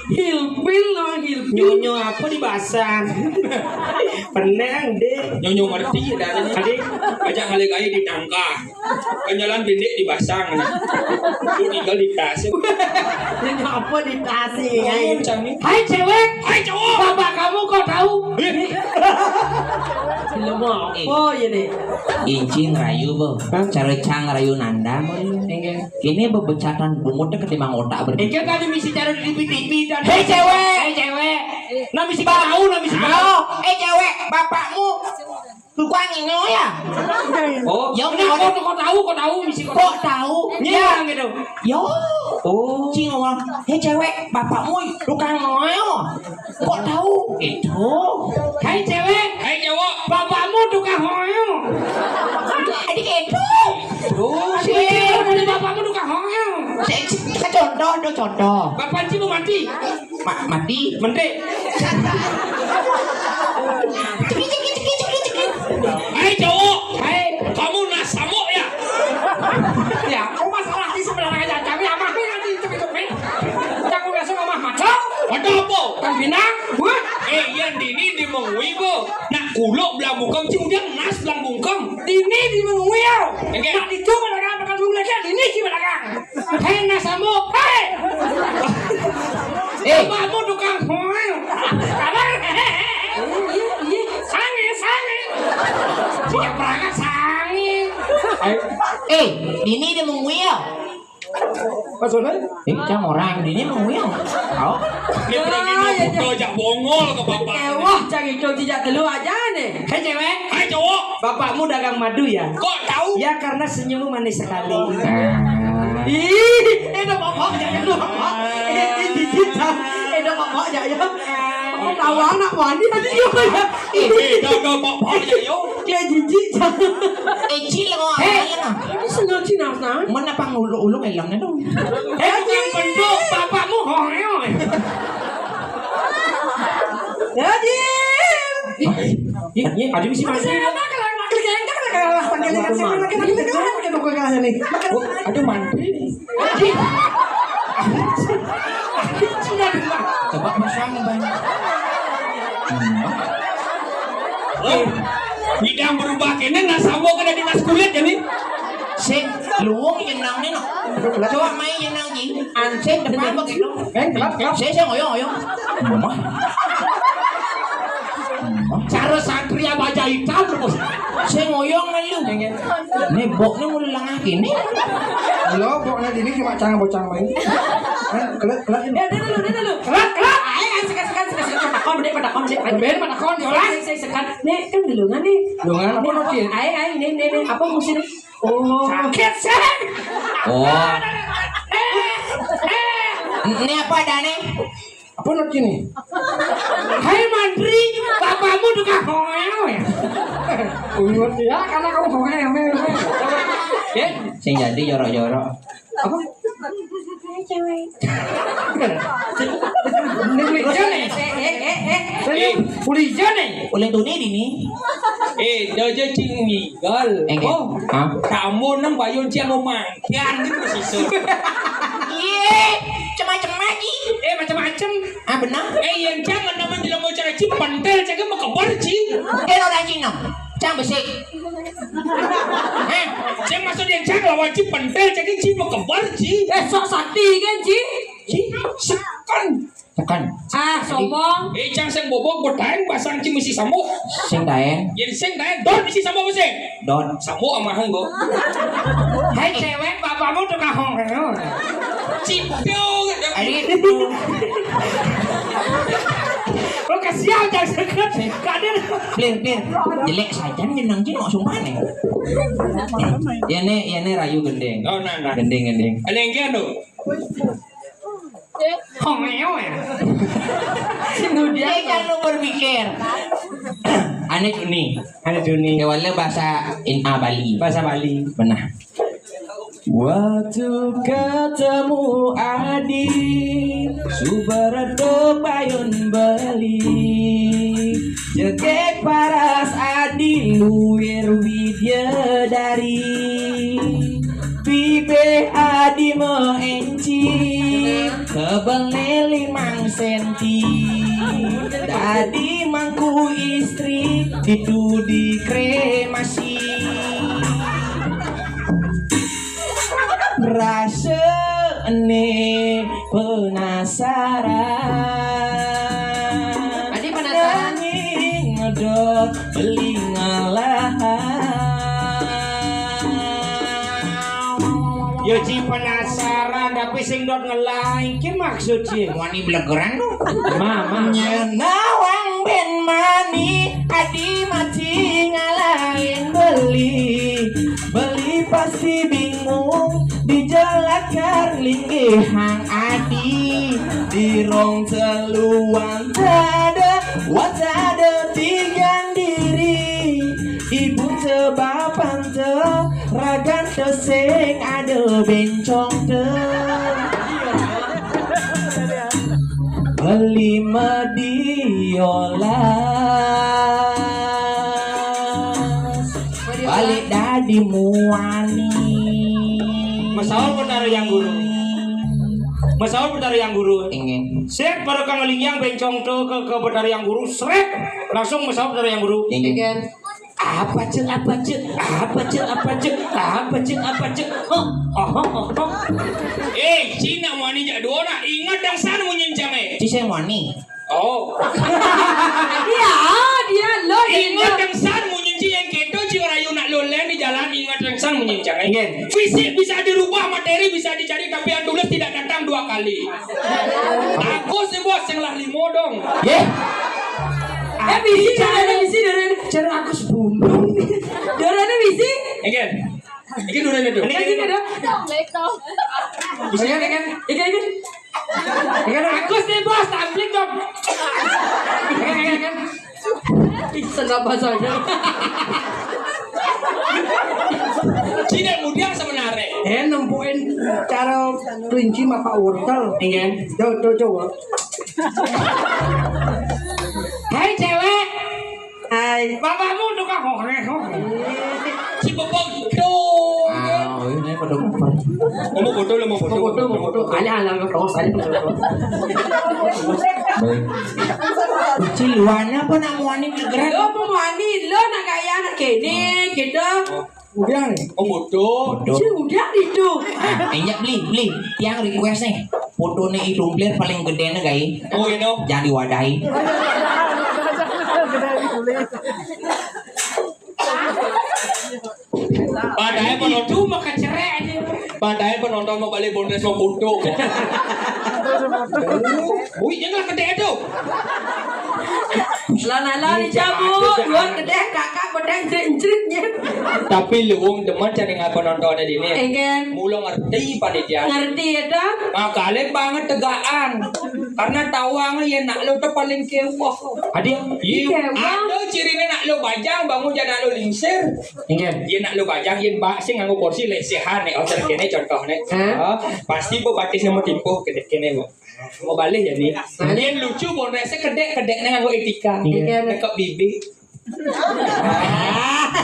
Hilpil, lah, hilpil. Nyonyo apa di basah? Penang deh. Nyonyo ngerti ya, dah. Tadi ajak ngalik aja di tangka. Kan jalan pendek di basang, nah. Lu tinggal di tas. Nyonyo apa di tas ya? Ngomong, Cang, nih. Hai cewek. Hai cowok. Bapak kamu kok tahu? Eh. Belum apa ya nih? Inci ngerayu, Bu. Hah? Cara cang ngerayu nanda, Bu. Enggak. Kene bebecatan bungut deh ketimbang otak ber- Iki tadi misi cara di T V T V tadi. Hei, cewek. Hei, cewek. Nah, misi tahu, nah, misi tahu. Eh, cewek, bapakmu tukang ini ya? Oh, ya, nah, udah. Kok, kok tahu, kok tahu, misi kok. Kok tahu? Iya, gitu. Yo. Oh. Cing ngomong, "Hei, cewek, bapakmu tukang ngoyo." Kok tahu? Itu. Hai cewek. Hai cowok. Bapakmu tukang hoyo. Jadi itu. Oh, sih. Bapakmu tukang hoyo. Saya contoh, tuh contoh. Bapak Cik mau mati. Ma-, mati. Menteri. Cekik, cekik, cekik, cekik, cekik. Hai cowok. Hai. Kamu nasamo ya? Ya, aku masalah di sebelah aja. Kami amah nih nanti itu itu nih. Aku biasa amah macam. Ada apa? Kan binang. Wah. Eh, yang dini di mengui, Bu. Nak kuluk belang bungkem, cing udah nas belang bungkem. Dini di mengui ya. Oke. Nak itu belakang, belakang dulu lagi. Dini di belakang. Hei, nasamo. Hei. Eh. Bapakmu tukang hoyo. Kabar? Iya, iya. Sange, sange. Siap berangkat sange. Eh, dini dia mengui ya? Maksudnya? Eh, cang orang dini mengui ya? Au. Ini berani mau buka jak bongol ke bapak. Eh, wah, cang itu tidak dulu aja nih. Hei, cewek. Hai, cowok. Bapakmu dagang madu ya? Kok tahu? Ya, karena senyummu manis sekali. Ah. Ih, eh, udah bapak, jangan dulu, bapak. Eh, eh, jijik, Cang. Eh, udah bapak, ya, ya. Bapak tahu anak wani tadi, ya, ya. Eh, eh, udah, udah, bapak, ya, yo. Kayak jijik, Cang. Eh, Cil, mau apa ya, nah? Ini sendal Cina, nah. Mana pang ulu-ulu helmnya dong? Eh, yang bentuk bapakmu, hoyo. Ya, Cil. Iya, iya, ada misi mantri. Apa kalau makin ganteng, kalau makin ganteng, makin ganteng, makin ganteng, makin ganteng, makin ganteng. Oh, ada mantri. Sudah dua. Coba pasang, Bang. Hmm. Oh, bidang berubah kene, nah, sama kena dinas kulit ya nih. Sing luwung yenang nih, no. Coba main yenang, Ji. Ansing depan begitu. Eh, kelap, kelap. Saya, saya ngoyong, ngoyong. Mama. Cara satria baja hitam, Bos. Saya ngoyong nih lu. Ini boknya mau lelangah gini. Lo boknya gini cuma cang bocang main. Eh, kelak, kelak. Ya, udah dulu, udah dulu. Kelak, kelak. Ayo, ayo, sekat, sekat, sekat, sekat. Matakon, dek, matakon, dek. Ambil matakon, diolah. Saya, saya, sekat. Nih, kan dulu kan nih. Dulu kan, apa, Nodin? Ayo, ayo, nih, nih, nih. Apa musim? Oh. Sakit, Sing. Oh. Ini apa adanya? Apa nak ini? Hai mantri, bapakmu tukang hongeo ya? Uyut ya, karena kamu hongeo. Ya, sing jadi jorok-jorok. Apa? Hai, cewek. Ini ulijan nih. Eh, eh, eh, eh. Ulijan nih. Uling tuni di ni. Eh, dia aja cing migal. Eh, oh, hah? Kamu nang bayun cing mau mangkian gitu sih. Iya, cema-cema ji. Eh, macam-macam. Ah, benar. Eh, yang jangan nama jelema cara cing pentel cing mau kebar cing. Eh, lo lagi no. Cang besik. Hah? Cing maksud yang cang lawan cing pentel cing cing mau kebar cing. Eh, sok sakti kan cing? Cing, sekan. Tekan. Ah, sombong. Eh, cang sing bobok bedaeng basang cing misi samuk. Sing daeng. Jadi sing daeng don misi samuk sing. Don. Samuk amahan go. Hai cewek, bapakmu tukang hongeo. Cipyo. Ari. Lo kasihan cang seket. Kadir. Plir, plir. Jelek saja nih nang cino sumpah nih. Ya nih, ya nih rayu gending. Oh, nah, nah. Gending, gending. Ada yang kian tuh. Hongeo ya. Dia jangan lu berpikir. Ane Juni. Ane Juni. Kewalnya bahasa in ah, Bali. Bahasa Bali. Benar. Waktu ketemu Adi, subar do payun beli. Jegek paras Adi luir widya dari. Pipe Adi meenci, kebelne limang senti. Dadi mangku istri, itu dikremasi. Rasane penasaran. Adi penasaran. Nanging ngedot beli ngalah. Yo, Ci, penasaran, tapi sing dot ngelah, iki maksud, Ci. Wani blegeran lu. Mama. Nyenawang ben mani, Adi mati ngalahin beli. Beli pasti bingung, dijelaskan linggih hang Adi. Di rong teluan tada, watada tigang diri. Ibu te bapan te, ragan te sing ada bencong te. Beli mediolas, balik dadi muani. Masaur Betara Yang Guru. Masaur Betara Yang Guru. Ingin. Sip, baru kang lingyang bencong te ke, ke Betara Yang Guru, srek, langsung masaur Betara Yang Guru. Ingin. Apa cek, apa cek, apa cek, apa cek, apa cek, apa cek. Oh, oh, oh, oh. Eh, Cina mani jak dua nak ingat dang san munyin jangai. Ci saya mani. Oh. Dia, dia lo ingat dang san munyin ci yang keto ci rayu nak lolen di jalan ingat dang san munyin jangai. Ingin. Fisik bisa dirubah, materi bisa dicari, tapi yang tulis tidak datang dua kali. Aku sih bos yang lah limo dong. Ye. Eh, bisi, darane bisi, darane. Jar aku sebundung. Darane bisi. Again. Iki dulu nih, dulu. Iki, iki, ada. Assalamualaikum. Iki, iki, iki. Iki, iki. Iki, iki. Aku sih, Bos, tablik dong. Iki, iki, iki. Ih, senapa saja. Tidak mudah sebenarnya. Eh, nempuin cara kelinci makan wortel. Iya. Coba, coba, coba. Hai, cewek. Hai. Bapakmu tukang horeh, horeh. Si bebek itu. Ah, ini pada over. Mau foto, mau foto. Mau foto, mau foto. Hanya, hanya, mau foto. Baik. Ci luane apa nak muani blegeran? Lo mau muani, lo nak gaya anak kene, gitu. Udah nih. Oh, bodoh. Bodoh. Ci udah itu. Ah, enyak beli, beli. Tiang request nih. Fotone Idung Blir paling gedene kae. Oh, iya, no. Jangan diwadahi. Padahal penonton mah kecerai aja. Padahal penonton mau balik bondes mau foto. Wih, jangan gede tuh. Lah nala dicabut, dua kedeh kakak bedeng jerit-jeritnya. Tapi luung demen cari ngapa nonton di ini. Enggak. Mula ngerti panitia. Ngerti ya dah. Makanya banget tegaan. Karena tawang ya nak lo tuh paling kewah. Ada? Iya. Kewah. Ada cirinya nak lo bajang bangun jadi nak lo lingsir. Enggak. Ya nak lo bajang ya bak sih nganggo kursi lesehan nih. Oh, kene contoh nih. Hah? Oh, pasti bu batis nemu timpuh kene kene bu. Mau balik ya nih. Balik. Dia lucu, boneknya kedek-kedek nih nganggo etika. Iya. Nekep bibik.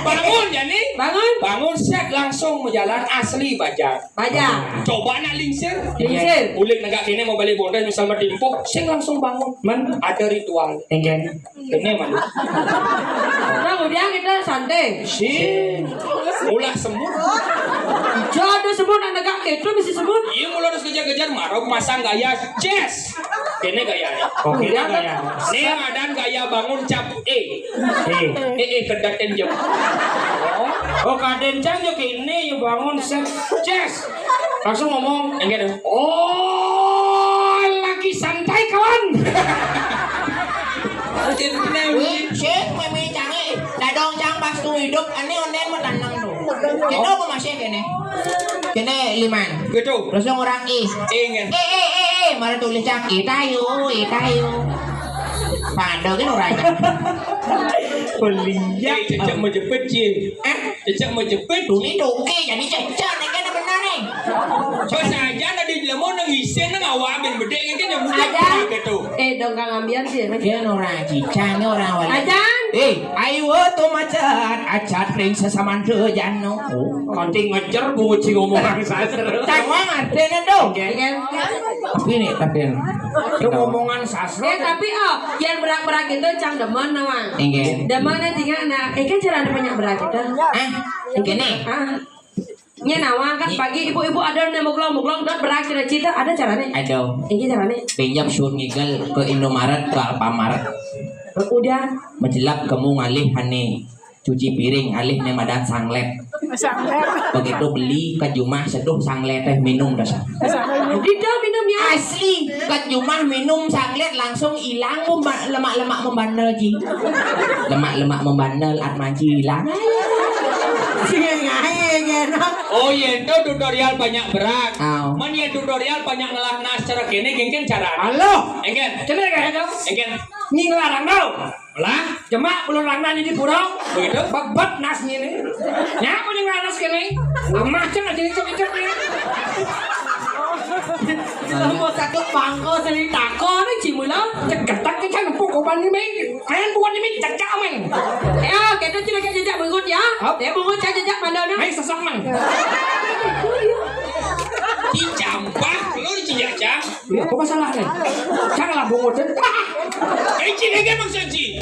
Bangun ya nih. Bangun. Bangun set langsung mau jalan asli bajang. Bajang. Coba nak lingsir. Lingsir. Ulik negak kene mau balik bondes misal bertimpuh, sing langsung bangun. Men ada ritual. Enggak. Ini malu. Nah, kemudian kita santai. Sing. Ulah semut. Jadi semut nak negak itu mesti semut. Iya, mula harus kejar-kejar, marah pasang gaya jazz. Ini gaya. Oke, ini gaya. Ini adan gaya bangun cap eh. Eh. Eh, eh, kedaten jam. Oh, kaden jam yo kene yo bangun set. Jazz. Langsung ngomong, enggak ada. Oh, lagi santai kawan. Wih, sing meme cange. Dadong cang pas tu hidup, ane onden mau tanang tu. Kene apa masih kene? Kene liman. Gitu. Terus orang ih. Ingin. Eh, eh, eh, eh, mana tulis cang? Eh, tayo, eh, tayo. Pada kan orang. Beliak. Eh, cecek mau jepit, Cin. Eh? Cecek mau jepit. Tuni toke, jadi cecek, nih kan benar nih. Pas aja ada di lemo nang isin nang awak ben bedek kan yang muda Ajan. Gitu. Eh, dong kang ambian sih. Dia orang cicang, orang awal. Ajan. Eh, ayo tuh macet, acat ring sesamante jano. Oh, nanti ngejar bu cing omongan sastra. Cang mang artinya dong. Iya kan? Tapi nih, tapi yang itu ngomongan sastra. Ya, tapi oh, yang berak-berak itu cang demen nawang. Enggak. Demen aja kan, nah, eh kan cara ada banyak berak itu. Ah, gini. Ah. Nya nawang kan pagi ibu-ibu ada yang muglong-muglong dan berak cita-cita ada caranya. Aduh. Ini caranya. Pinjam sun ngigel ke Indomaret ke Alfamaret. Udah. Menjelak kamu ngalih ane cuci piring alih ne madan sanglet. Sanglet. Begitu beli ke jumah seduh sanglet teh minum dasar. Sanglet. Tidak minumnya. Asli ke jumah minum sanglet langsung hilang bu lemak-lemak membandel ji. Lemak-lemak membandel at manci hilang. Sing ngae kena. Oh, yen to tutorial banyak berak. Aw. Men yen tutorial banyak ngelah nas cara kene gengken cara. Halo. Engken. Kene kayak itu. Engken. Nyi ngelarang tau. Lah, jemak belum rangna di pura. Begitu. Bebet nas ini. Nyapa ning nas kene? Amah cek aja nih cek-cek nih. Mau sakit pangko sering takon nih cimula. Ceketak ke kan empuk kopan nih men. Ayan bukan nih men cecak men. Ya, kita tidak jejak berikut ya. Hap. Ya, berikut saya jejak mana nih? Ayo sesak men. Dicampah, lu dijajah. Iya, apa masalahnya? Janganlah bungut. Eh, Ci, ini maksud Ci.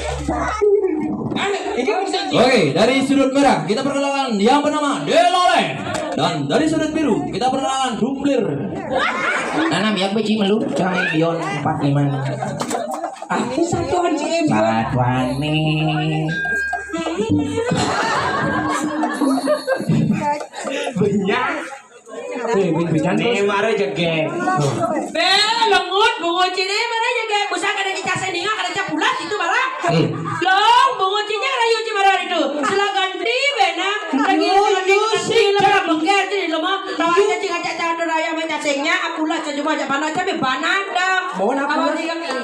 Ada, ini maksud Ci. Oke, dari sudut merah kita perkenalkan yang bernama Delore. Dan dari sudut biru kita perkenalkan Dumplir. Nanam ya beci melu, jangan ion empat lima. Ah, satu anjing. Salah tuan nih. Banyak. Eh, win bidan terus. Ini mare jegek. Be, lengut, bungut cine mare jegek. Busa kada dicase ninga, kada cap bulat itu mara. Eh. Long, bungut cine kada yuci mara itu. Sila ganti bena. Lagi yo, yo, sing ganti, lo bengker jadi lo mah. Tawa aja cing ajak catur raya main casingnya. Aku lah cuma ajak bana cabe bana dah. Mau apa?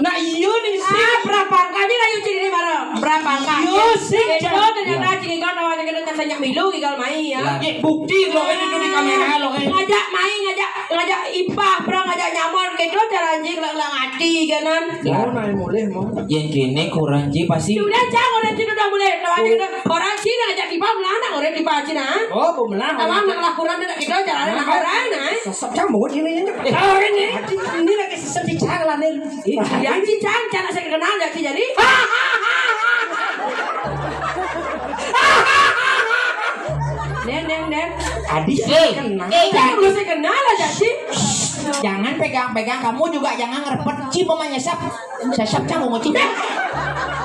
Nah, iyo nih sih. Ah, berapa angkanya lah yuci ini mara? Berapa angkanya? Iyo sih. Itu ternyata cing kau tawa aja kita casingnya milu gigal mai ya. Lah. Ye, bukti lo ini tuh di kamera lo, eh. Ngajak main, ngajak, ngajak ipah, perang ngajak nyamar gitu, cara anjing lang-lang hati, kanan. Mau naik mulai, mau. Yang kini kurang ji pasti. Sudah, Cang, orang Cina udah mulai. Orang Cina, orang Cina ngajak ipah, melana, orang ipah Cina. Oh, bu melana. Tawa nak lakukan nak kita, cara nak orang, nah. Sesep Cang, mau ini, ini. Eh, orang ini. Ini lagi sesep di Cang, lah, nih. Yang si Cang, cara saya kenal, ya, si jadi. Nen, nen, nen. Adi, eh, kenal. Eh, jangan. Lu saya kenal aja sih. Jangan pegang-pegang, kamu juga jangan ngerepet. Ci mau nyesap. Sesep Cang mau ci.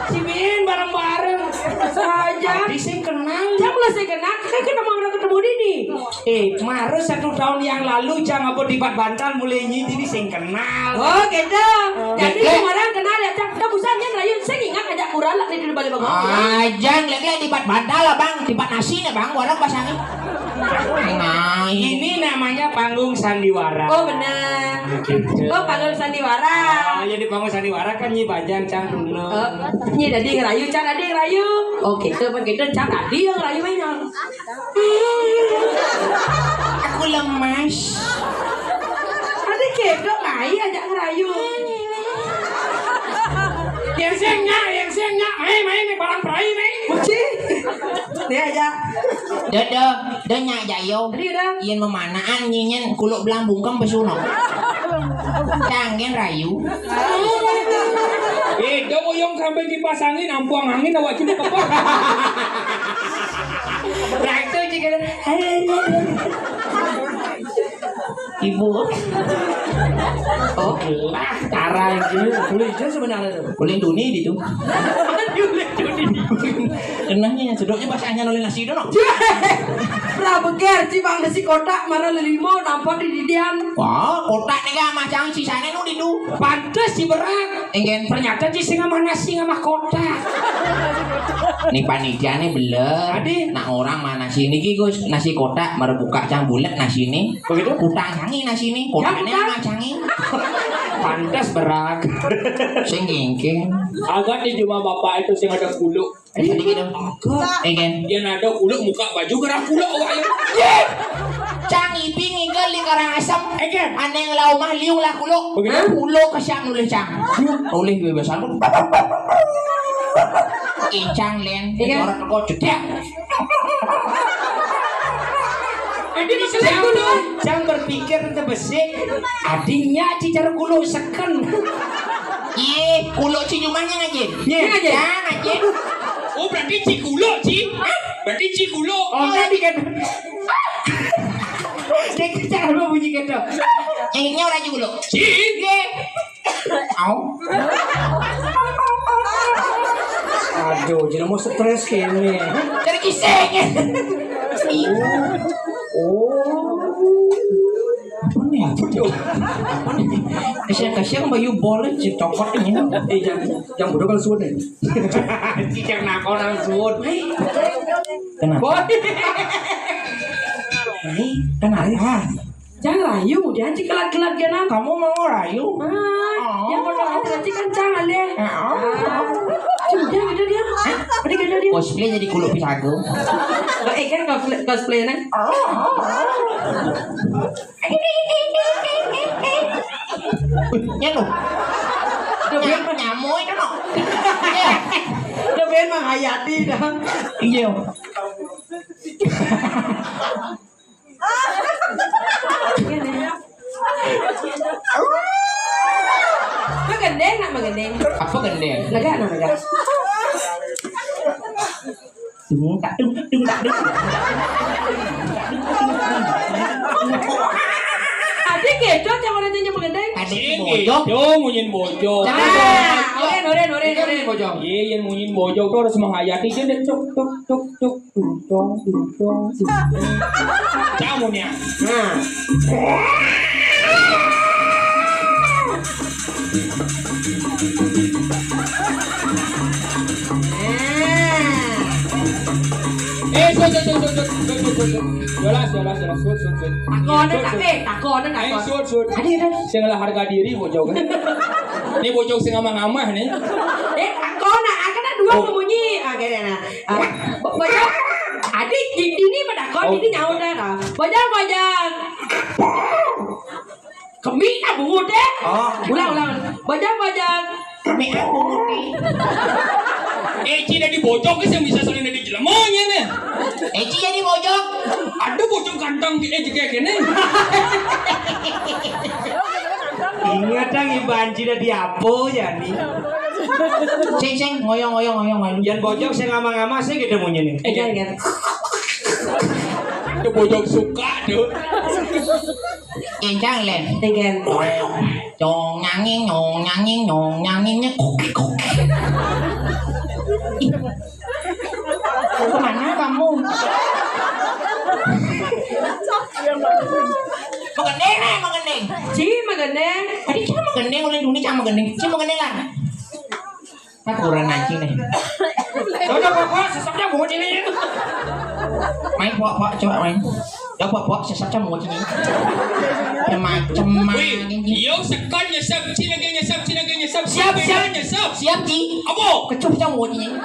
Cimin bareng-bareng. Saja. Adi sing kenal. Cang lah sing kenal, kan kita mau ketemu dini. Eh, mara satu tahun yang lalu, Cang, apa tibat bantal mulai nyidi sing kenal. Oh, gitu. Jadi, orang kenal ya, Cang. Kita busan yang rayu, saya ingat aja kurang lah di balik bangku. Ah, Cang, lek-lek tibat bantal lah, Bang. Tibat nasi nih, Bang. Orang pasangin. Nah, ini namanya panggung sandiwara. Oh, benar. Gitu. Oh, panggung sandiwara. Oh, jadi panggung sandiwara kan nyi bajang, Cang, dulu. Oh, nyi dadi ngerayu, Cang, dadi ngerayu. Oh, gitu, begitu, Cang, dadi yang ngerayu, mainnya. Aku lemas. Ada kedok, ai ajak ngerayu. Yang sing nyak, yang sing nyak, mai, mai, nih, barang perai, mai. Kuci. Dia aja. Dada, danya jayo. Dia dah. Yen memanaan nyinyen kuluk belang bungkem pesuno. Cangen rayu. Eh, dia oyong sampai kipas angin, ampuang angin, awak cuma kepok. Nah, itu juga. Ibu. Oh, lah, tarang gitu. Boleh aja sebenarnya tuh. Boleh duni gitu. Boleh duni. Kenanya sedoknya pas anyar oleh nasi dono. Prabeger, ci bang nasi kotak, mara lelimo, nampak di didian. Wah, kotak nih gak macam sisanya nu didu. Pantes ci berat. Engen. Ternyata ci sing ngamah nasi ngamah kotak. Nih panitia nih beler. Adi. Nah, orang mana sini ki, Gus? Nasi kotak, mara buka cang bulat nasi nih. Begitu? Kutang cangi nasi nih. Kotaknya kutang. Sama cangi. Pantes berat. Sing gengking. Agak di cuma bapak itu sing ada kuluk. Jadi gitu. Engen. Yang ada kuluk muka baju gerah kuluk awak ya. Cang iping igal di Karangasem. Engen. Aneh lah omah liung lah kuluk. Begitu. Kuluk kesiap nulis cang. Nulis bebas aku. Incang len. Iya. Orang kok jedek. Jadi maksudnya Cang, dulu. Cang berpikir tebesik. Adinya cicar kuluk seken. Iya, kuluk ci jumahnya ngaji. Iya, ngaji. Ya, ngaji. Oh, berarti ci kuluk, ci. Hah? Berarti ci kuluk. Oh, tadi kan. Dia kecak lu bunyi gitu. Yang ini orang ci kuluk. Ci. Iya. Au. Aduh, jadi mau stres kene. Cari kiseng. Oh. Apa nih? Apa tuh? Apa nih? Kasihan-kasihan bayu boleh cicokot ini. Eh, jangan, jangan bodoh kalau suwun nih. Cicak nakon nang suwun. Kenapa? Boy. Ini kenapa? Jangan rayu, dia anjing kelat-kelat dia nang. Kamu mau rayu? Ah, oh. Dia mau rayu, nanti kencang deh. Ah, oh. Ah. Sudah gitu dia. Hah? Udah gitu dia. Cosplay jadi kulo pisago. Oh, eh kan cosplay, cosplay nang. Oh. Ya lo. Nyam-, nyamuk itu no. Iya. Udah ben menghayati dah. Iya. Magendeng, nak magendeng. Apa gendeng? Lega, nak lega. Dung, tak dung, dung, tak dung. Tadi kedo, jangan ada yang magendeng. Tadi bojok. Yo, munyin bojok. Nah, oren, oren, oren, oren. Bojok. Iya, yang munyin bojok tuh harus menghayati aja deh. Tuk, tuk, tuk, tuk. Dudong, dudong, dudong. Kamu nih. Nah. Eh, sud, sud, sud. Jelas, jelas, jelas. Sud, sud, sud. Takonan, sud, sud. Eh, takonan, eh, takon. Sud, sud. Tadi, tadi. Sing ngelah harga diri, bojok. Ini bojok sing ngamah-ngamah nih. Eh, takonan, ah, kan dua. Oh. Munyi. Ah, kene nah. Ah, bo-, bojok. Adik, di sini pada kau, oh. Ini nyaut dah, nah. Bojok, bojok. Kemi, ah, bungut, eh. Oh. Ulang, ulang. Bojok, bojok. Kemi, ah, bungut, eh. Eh, ci jadi bojok, sing bisa saling jadi jelemanya, nih. Eh, ci jadi bojok. Ada bojok ganteng, eh, juga kene. Ingat, Kang, iban ci dadi apa, ya, nih? Sing, sing, ngoyong, ngoyong, ngoyong, ngoyong. Yang bojok sing ngama-ngama sih kita punya nih. Eh, jangan, jangan. Itu bojok suka tuh. Kencang, Len. Again. Nyong nyanging, nyong nyanging, nyong nyanging, nyekuk, kuk. Magending nih, magending. Ci magending. Tadi cang magending, oleh dunia cang magending. Ci magending lah. Kan kurang anjing nih. Sono pokok sesepnya bungut ini. Main pok-pok coba main. Ya pok-pok sesepnya bungut ini. Ya macem main. Wih, yo sekon nyesep, ci lagi nyesep, ci lagi nyesep. Siap, siap. Nyesep. Siap, Ci. Apa? Kecup cang bungut ini.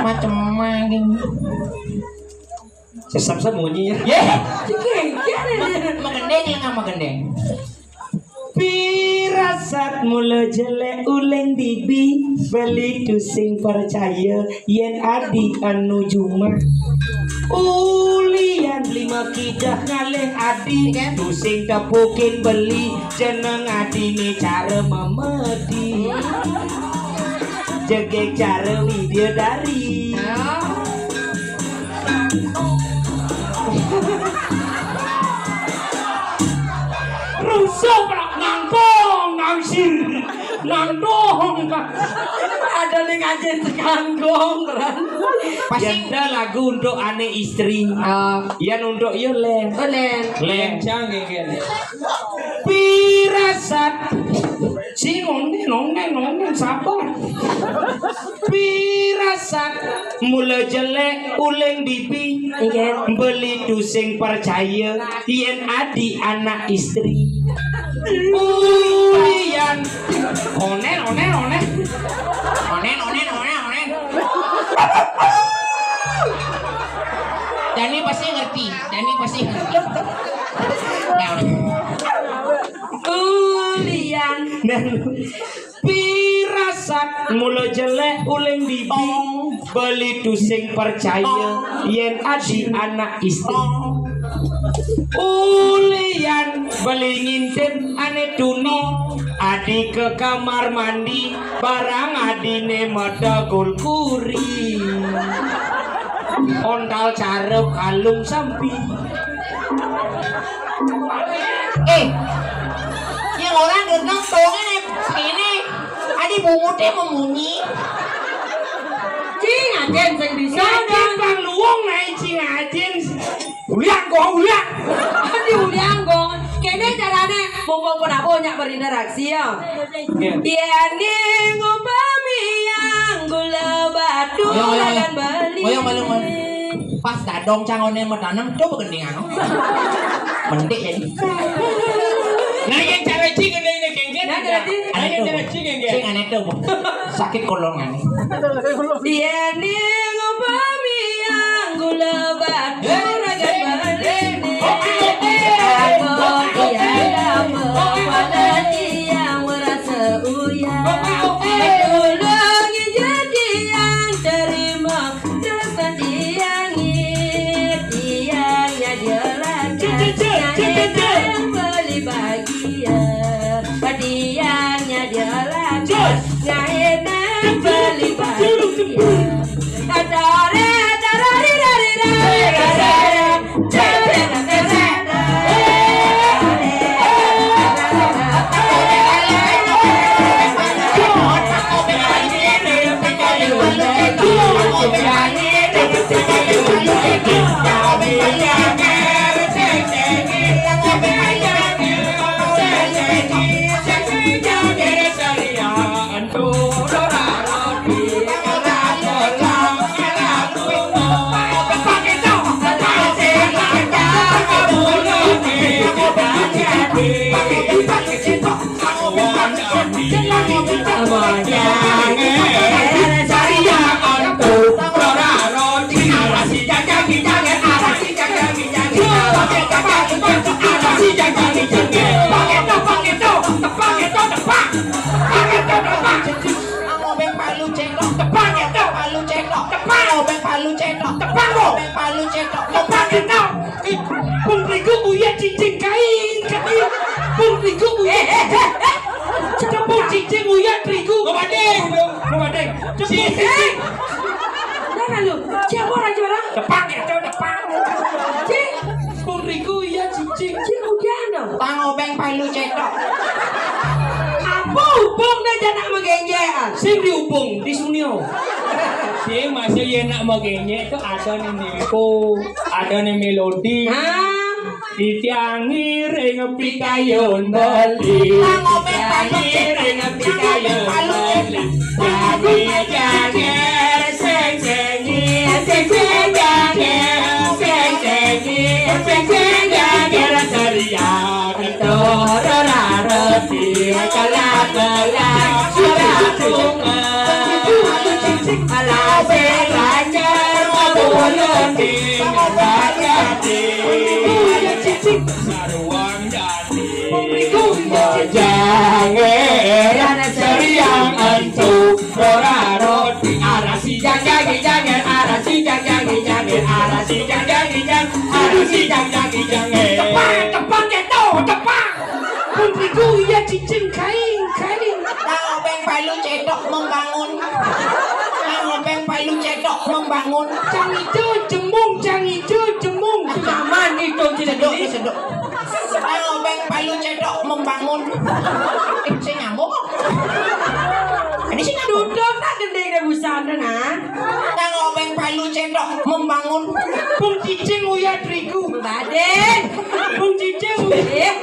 Macem main. Sesep sembunyi ya. Ye. Magending lah, magending. Pirasat mula jelek uleng bibi, beli tusing percaya yen adi anu jumah. Ulian lima kidah ngalih adi, tusing tepukin beli jeneng adine cara memedi. Jegeg cara widya dari. Rusuh prak nangkong nangsir nangdong. Ada ning ajen sekangkong, Ran. Pasti ada lagu untuk ane istri. Oh. Yan untuk yo len. Oh, len. Len cang gini. Pirasat. Si ngonen ngonen ngonen sabar. Pirasat mula jelek uling bibi. Iya. Beli tusing percaya yen adi anak istri. Ulian. Onen onen onen. Onen onen onen onen. Dani pasti ngerti. Dani pasti ngerti. Nah, udah. Ulian. Nah, pirasat mula jelek uling bibi. Beli tusing percaya yen adi anak istri. Ulian beli ngintip ane tuni. Adi ke kamar mandi barang adine mata gulkuri. Ontal carep kalung sampi. Eh, yang orang gerbang tongnya nih, ini adi bunguté memunyi. Cing ajen sing bisa. Ngajen bang luwung naik cing ajen. Uliang kok uliang. Adi uliang kok. Kene carane mumpung pun apa nyak berinteraksi ya. Iya. Yene ngumpami yang gula batu. Ayo, ayo, ayo. Akan beli. Ayo, ayo, ayo. Pas dadong cangone metanem coba gendingan. Mendik jadi. Nah, yang cara cing gending ini genggen. Nah, cara cing. Nah, yang cara cing genggen. Cing aneh tuh. Sakit kolongan. Yene ngumpami yang gula batu ragan beli. Aku iya lama pada tiang merasa uya. Tolong jadi yang terima. Terus tiang, tiangnya dia laga. Yang beli bahagia. Tiangnya dia laga. Ngaina beli bahagia. Tadare, tarari, rari, rari, rari. Obeng palu cetok, tepang cetok, palu cetok, tepang obeng palu cetok, tepang obeng palu cetok, tepang cetok. Pun riku uya cincin kain, kain. Pun riku uya. Eh, eh, eh, eh. Tepung cincin uya terigu. Lo badeng, lo badeng. Tepung cincin. Jangan lu. Siapa orang juara? Tepang ya, coba tepang. Cing. Pun riku uya cincin. Cing udah dong. Tang obeng palu cetok. Apa hubung dah janak magenjekan? Sing dihubung di sunio. Sing masih ya nak magenjek itu ada nih niku, ada nih melodi. Hah? Titiang ngiring pikayun beli. Titiang ngiring pikayun beli. Jani janger sing sengi, sing sing janger, sing sengi, sing sing janger seriak. Toro raro di kelak kelak sudah tunga. Alah sing lancar kabulon di. Saruang jati. Jangeran seriang antu. Rora roti arasi jang jangi janger, arasi jang jangi janger, arasi jang jangi jang, arasi jang jangi janger. Tepang, tepang keto, tepang. Pun riku iya cicing kain, kain. Tang Obeng Palu cetok membangun. Tang Obeng Palu cetok membangun. Cang ijo jemung, cang ijo jemung. Nyaman itu tidak sedok, sedok. Tang Obeng Palu cetok membangun. Eh, sing nyambung kok. Ini sing nyambung. Duduk tak gending deh busana, nah. Tang Obeng Palu cetok membangun. Pung cicing uyah terigu. Baden. Pung cicing uyah.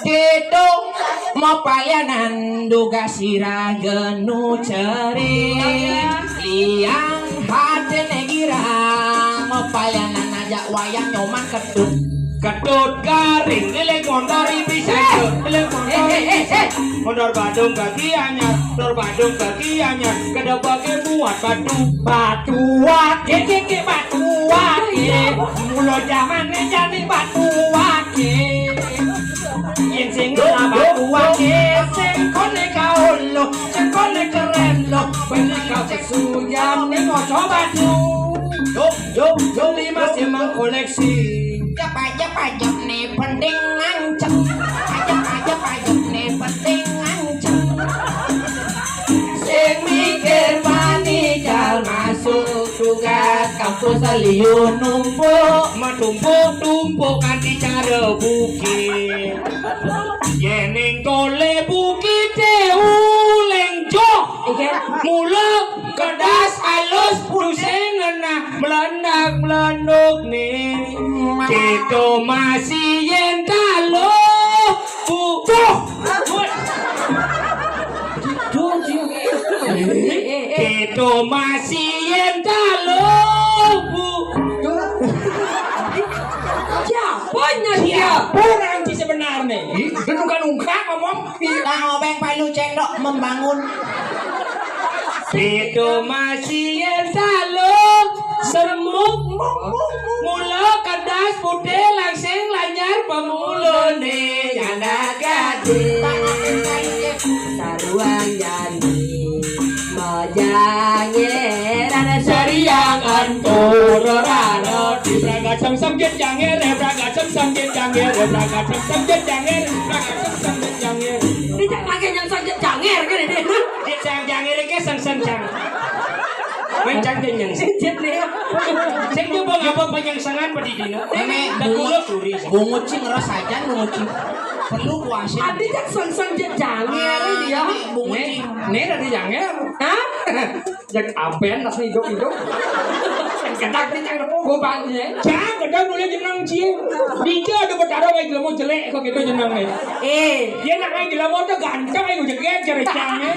Gitu. Mapalianan duga sira genu ceri. Liang hati negirang. Mapalianan aja wayang nyoman ketut. Ketut garing, lele kondor ibi saja. Lele kondor ibi saja. Kondor Badung kaki anyar, kondor Badung kaki anyar. Kada pakai buat batu. Batu ake, ke, ke, batu ake. Mula zaman ni jadi batu ake. Yen sing kena batu ake, sing kone kau lo, sing kone keren lo. Beli kau sesuyang ni moco batu. Yo, yo, yo, lima sing mengkoleksi. Jep aja pajak ni penting ngancem. Pajak aja pajak ni penting ngancem. Sing mikir panikal masuk tugas kampus liu numpuk. Metumpuk-tumpuk kanthi cara bukit. Yening tole bukite uling joh. Oke. Mula kedas alus pusing ngenah melendak melenduk ni. Kita masih yen taluh. Bu. Tuh. Tuh, tuh. Eh, eh, eh. Kita masih yen taluh, Bu. Siapa nya dia? Siapa orang di sebenarnya? Ih, denungkan ungkap ngomong. Tang Obeng Palu cetok membangun. Itu masih yang salah. Semuk mula kedas putih langsing lanyar pemulune nyana gadi. Saruang jani majanger ana seriang antur raro di braga sengsem jet janger, eh, braga sengsem jet janger, eh, braga sengsem jet janger, eh, braga sengsem jet janger. Ini cak lagi yang sengjet janger kan ini? Jet sang janger ke sengsem jang. Main cang jet nyeng. Sengjet nih. Sing coba ngapa penyengsengan pedidina? Ini tak bungut, kulo turi. Bungut sih ngeras aja bungut sih. Perlu kuasin. Adi cak sengsem jet janger dia. Ini bungut sih. Nih dari janger. Hah? Cek aben tas hidup-hidup. Ketak di cang depo gobang ye. Cang, kedah mulai jeneng cie. Dija ada betara wae jelema jelek kok gitu jenenge. Eh, dia nak wae jelema tuh ganteng ae jeget jare jange.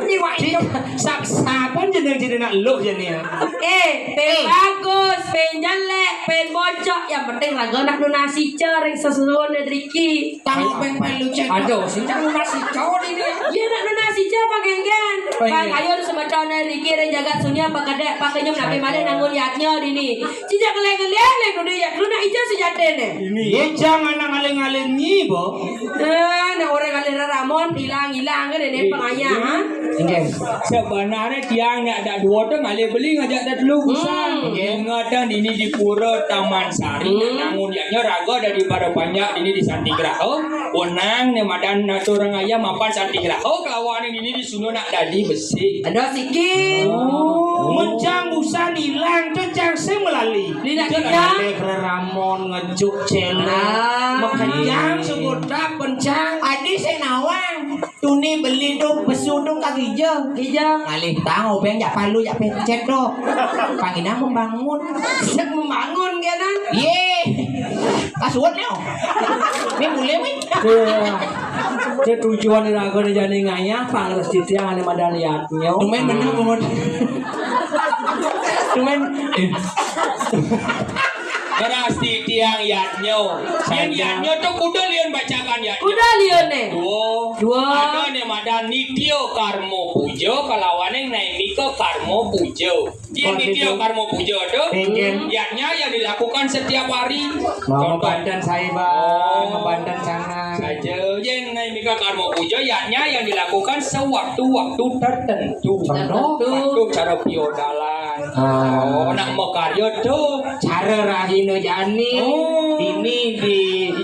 Iwak hidup. Sap-sapan jeneng-jeneng nak lu jane ya. Eh, pen bagus, pen jelek, pen bocok, yang penting raga nak donasi cering sesuatu dari ki. Tang Obeng Palu cetok. Aduh, sing cang lunas si cowok ini. Iya, nak lunas si cowok, Pak Genggen. Oh, iya. Pak, ayo lu semeton riki ring jagat sunyi apa kedek, Pak Kenyum napi malih nangun yatnya dini. Sijak ngeleng-ngeleng, leng duduk yat, lu nak ija sejatene. Ini. Iya, jangan nang ngalih-ngalih nyi, Bo. Nah, nah, orang ngalih raramon, hilang-hilang kan, ini pengayah, ha? Iya. Sebenarnya tiang nak ada dua tu ngalih beli ngajak ada telu busan. Hmm. Ingat dah, ini di Pura Taman Sari, hmm, nangun yatnya raga daripada banyak ini di Santi Graha. Wenang ne madan atur orang ayam mapan Santi Graha kelawan ini di Sunda nak dadi besi. Ada sikit. Oh. Mencang busan hilang tu cang sing melali. Lina kita kena. Ramon ngejuk celek. Ah. Makejang sebut tak pencang. Adi sing nawang. Tuni beli tu pesu tu ka gija. Gija. Ngalih tang Obeng jak Palu jak pencet tu. Pangina membangun. Sing membangun kena. Ye. Kasuwun nyo. Ini mulai mi. Iya. Itu tujuan raga jani ngayah, pangres titiang ane madan yadnya. Tumben bener, Bun. Tumben. Berarti tiang yadnya. Yang yadnya tuh kuda liun bacakan yadnya. Kuda liun, eh. Dua. Dua. Ada nih madan nitya karma puja, kalawan yang naimika karma puja. Yang nitya karma puja tuh, yadnya yang dilakukan setiap hari. Mau ngebanten saiban, ngebanten cangan. Saja, yang naimika karma puja, yadnya yang dilakukan sewaktu-waktu tertentu. Tertentu. Waktu cara piodalan. Ah. Oh, nak makarya tuh. Cara rahina jani. Oh. Ini di, di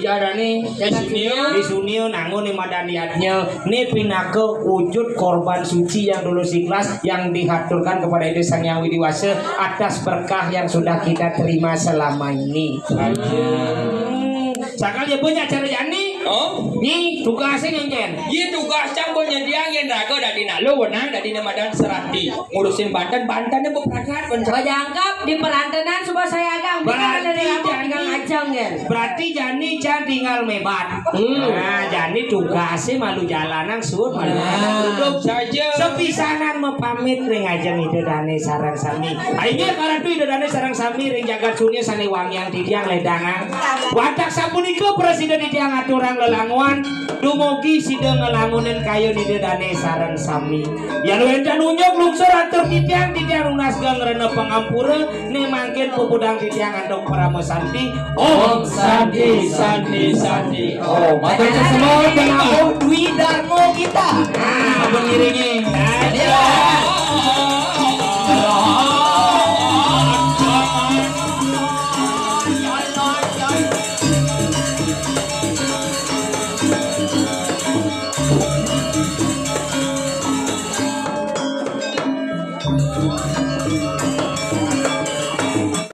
sunia. Di sunia nangun ni madan yadnya. Ini pinaka wujud korban suci yang dulu ikhlas yang dihaturkan kepada Ida Sang Yang Widi Wasa atas berkah yang sudah kita terima selama ini. Hmm. Sakali ya banyak cara jani. Oh? Ni tugasnya ngengken. Iya tugas cang buat nyediang yang raga dari nalu wenang dari namadan serati. Ngurusin banten, bantennya berangkat. Bajangkap di perantenan suba saya agang. Berarti jani, ajang, kan? Berarti jani cang tinggal mebat. Hmm. Nah, jani tugasnya malu jalanan suud, malu duduk. Saja. Sepisanan mapamit ring ajeng Ida Dane sareng sami. Inggih, karatu Ida Dane sareng sami ring jagat sunia sane wangiang titiang ledangang. Watak sapunika prasida titiang aturang lelanguan, dumugi sida ngelangunin kayun Ida Dane sareng sami. Yan wenten unjuk lungsur atur titiang, titiang nunas geng rena pangampura, ne mangkin pupudang titiang antuk parama santi. Om Santi, Santi, Santi. Om. Matur suwun, Bapak. Dwi Darmo kita. Nah, sampun ngiringi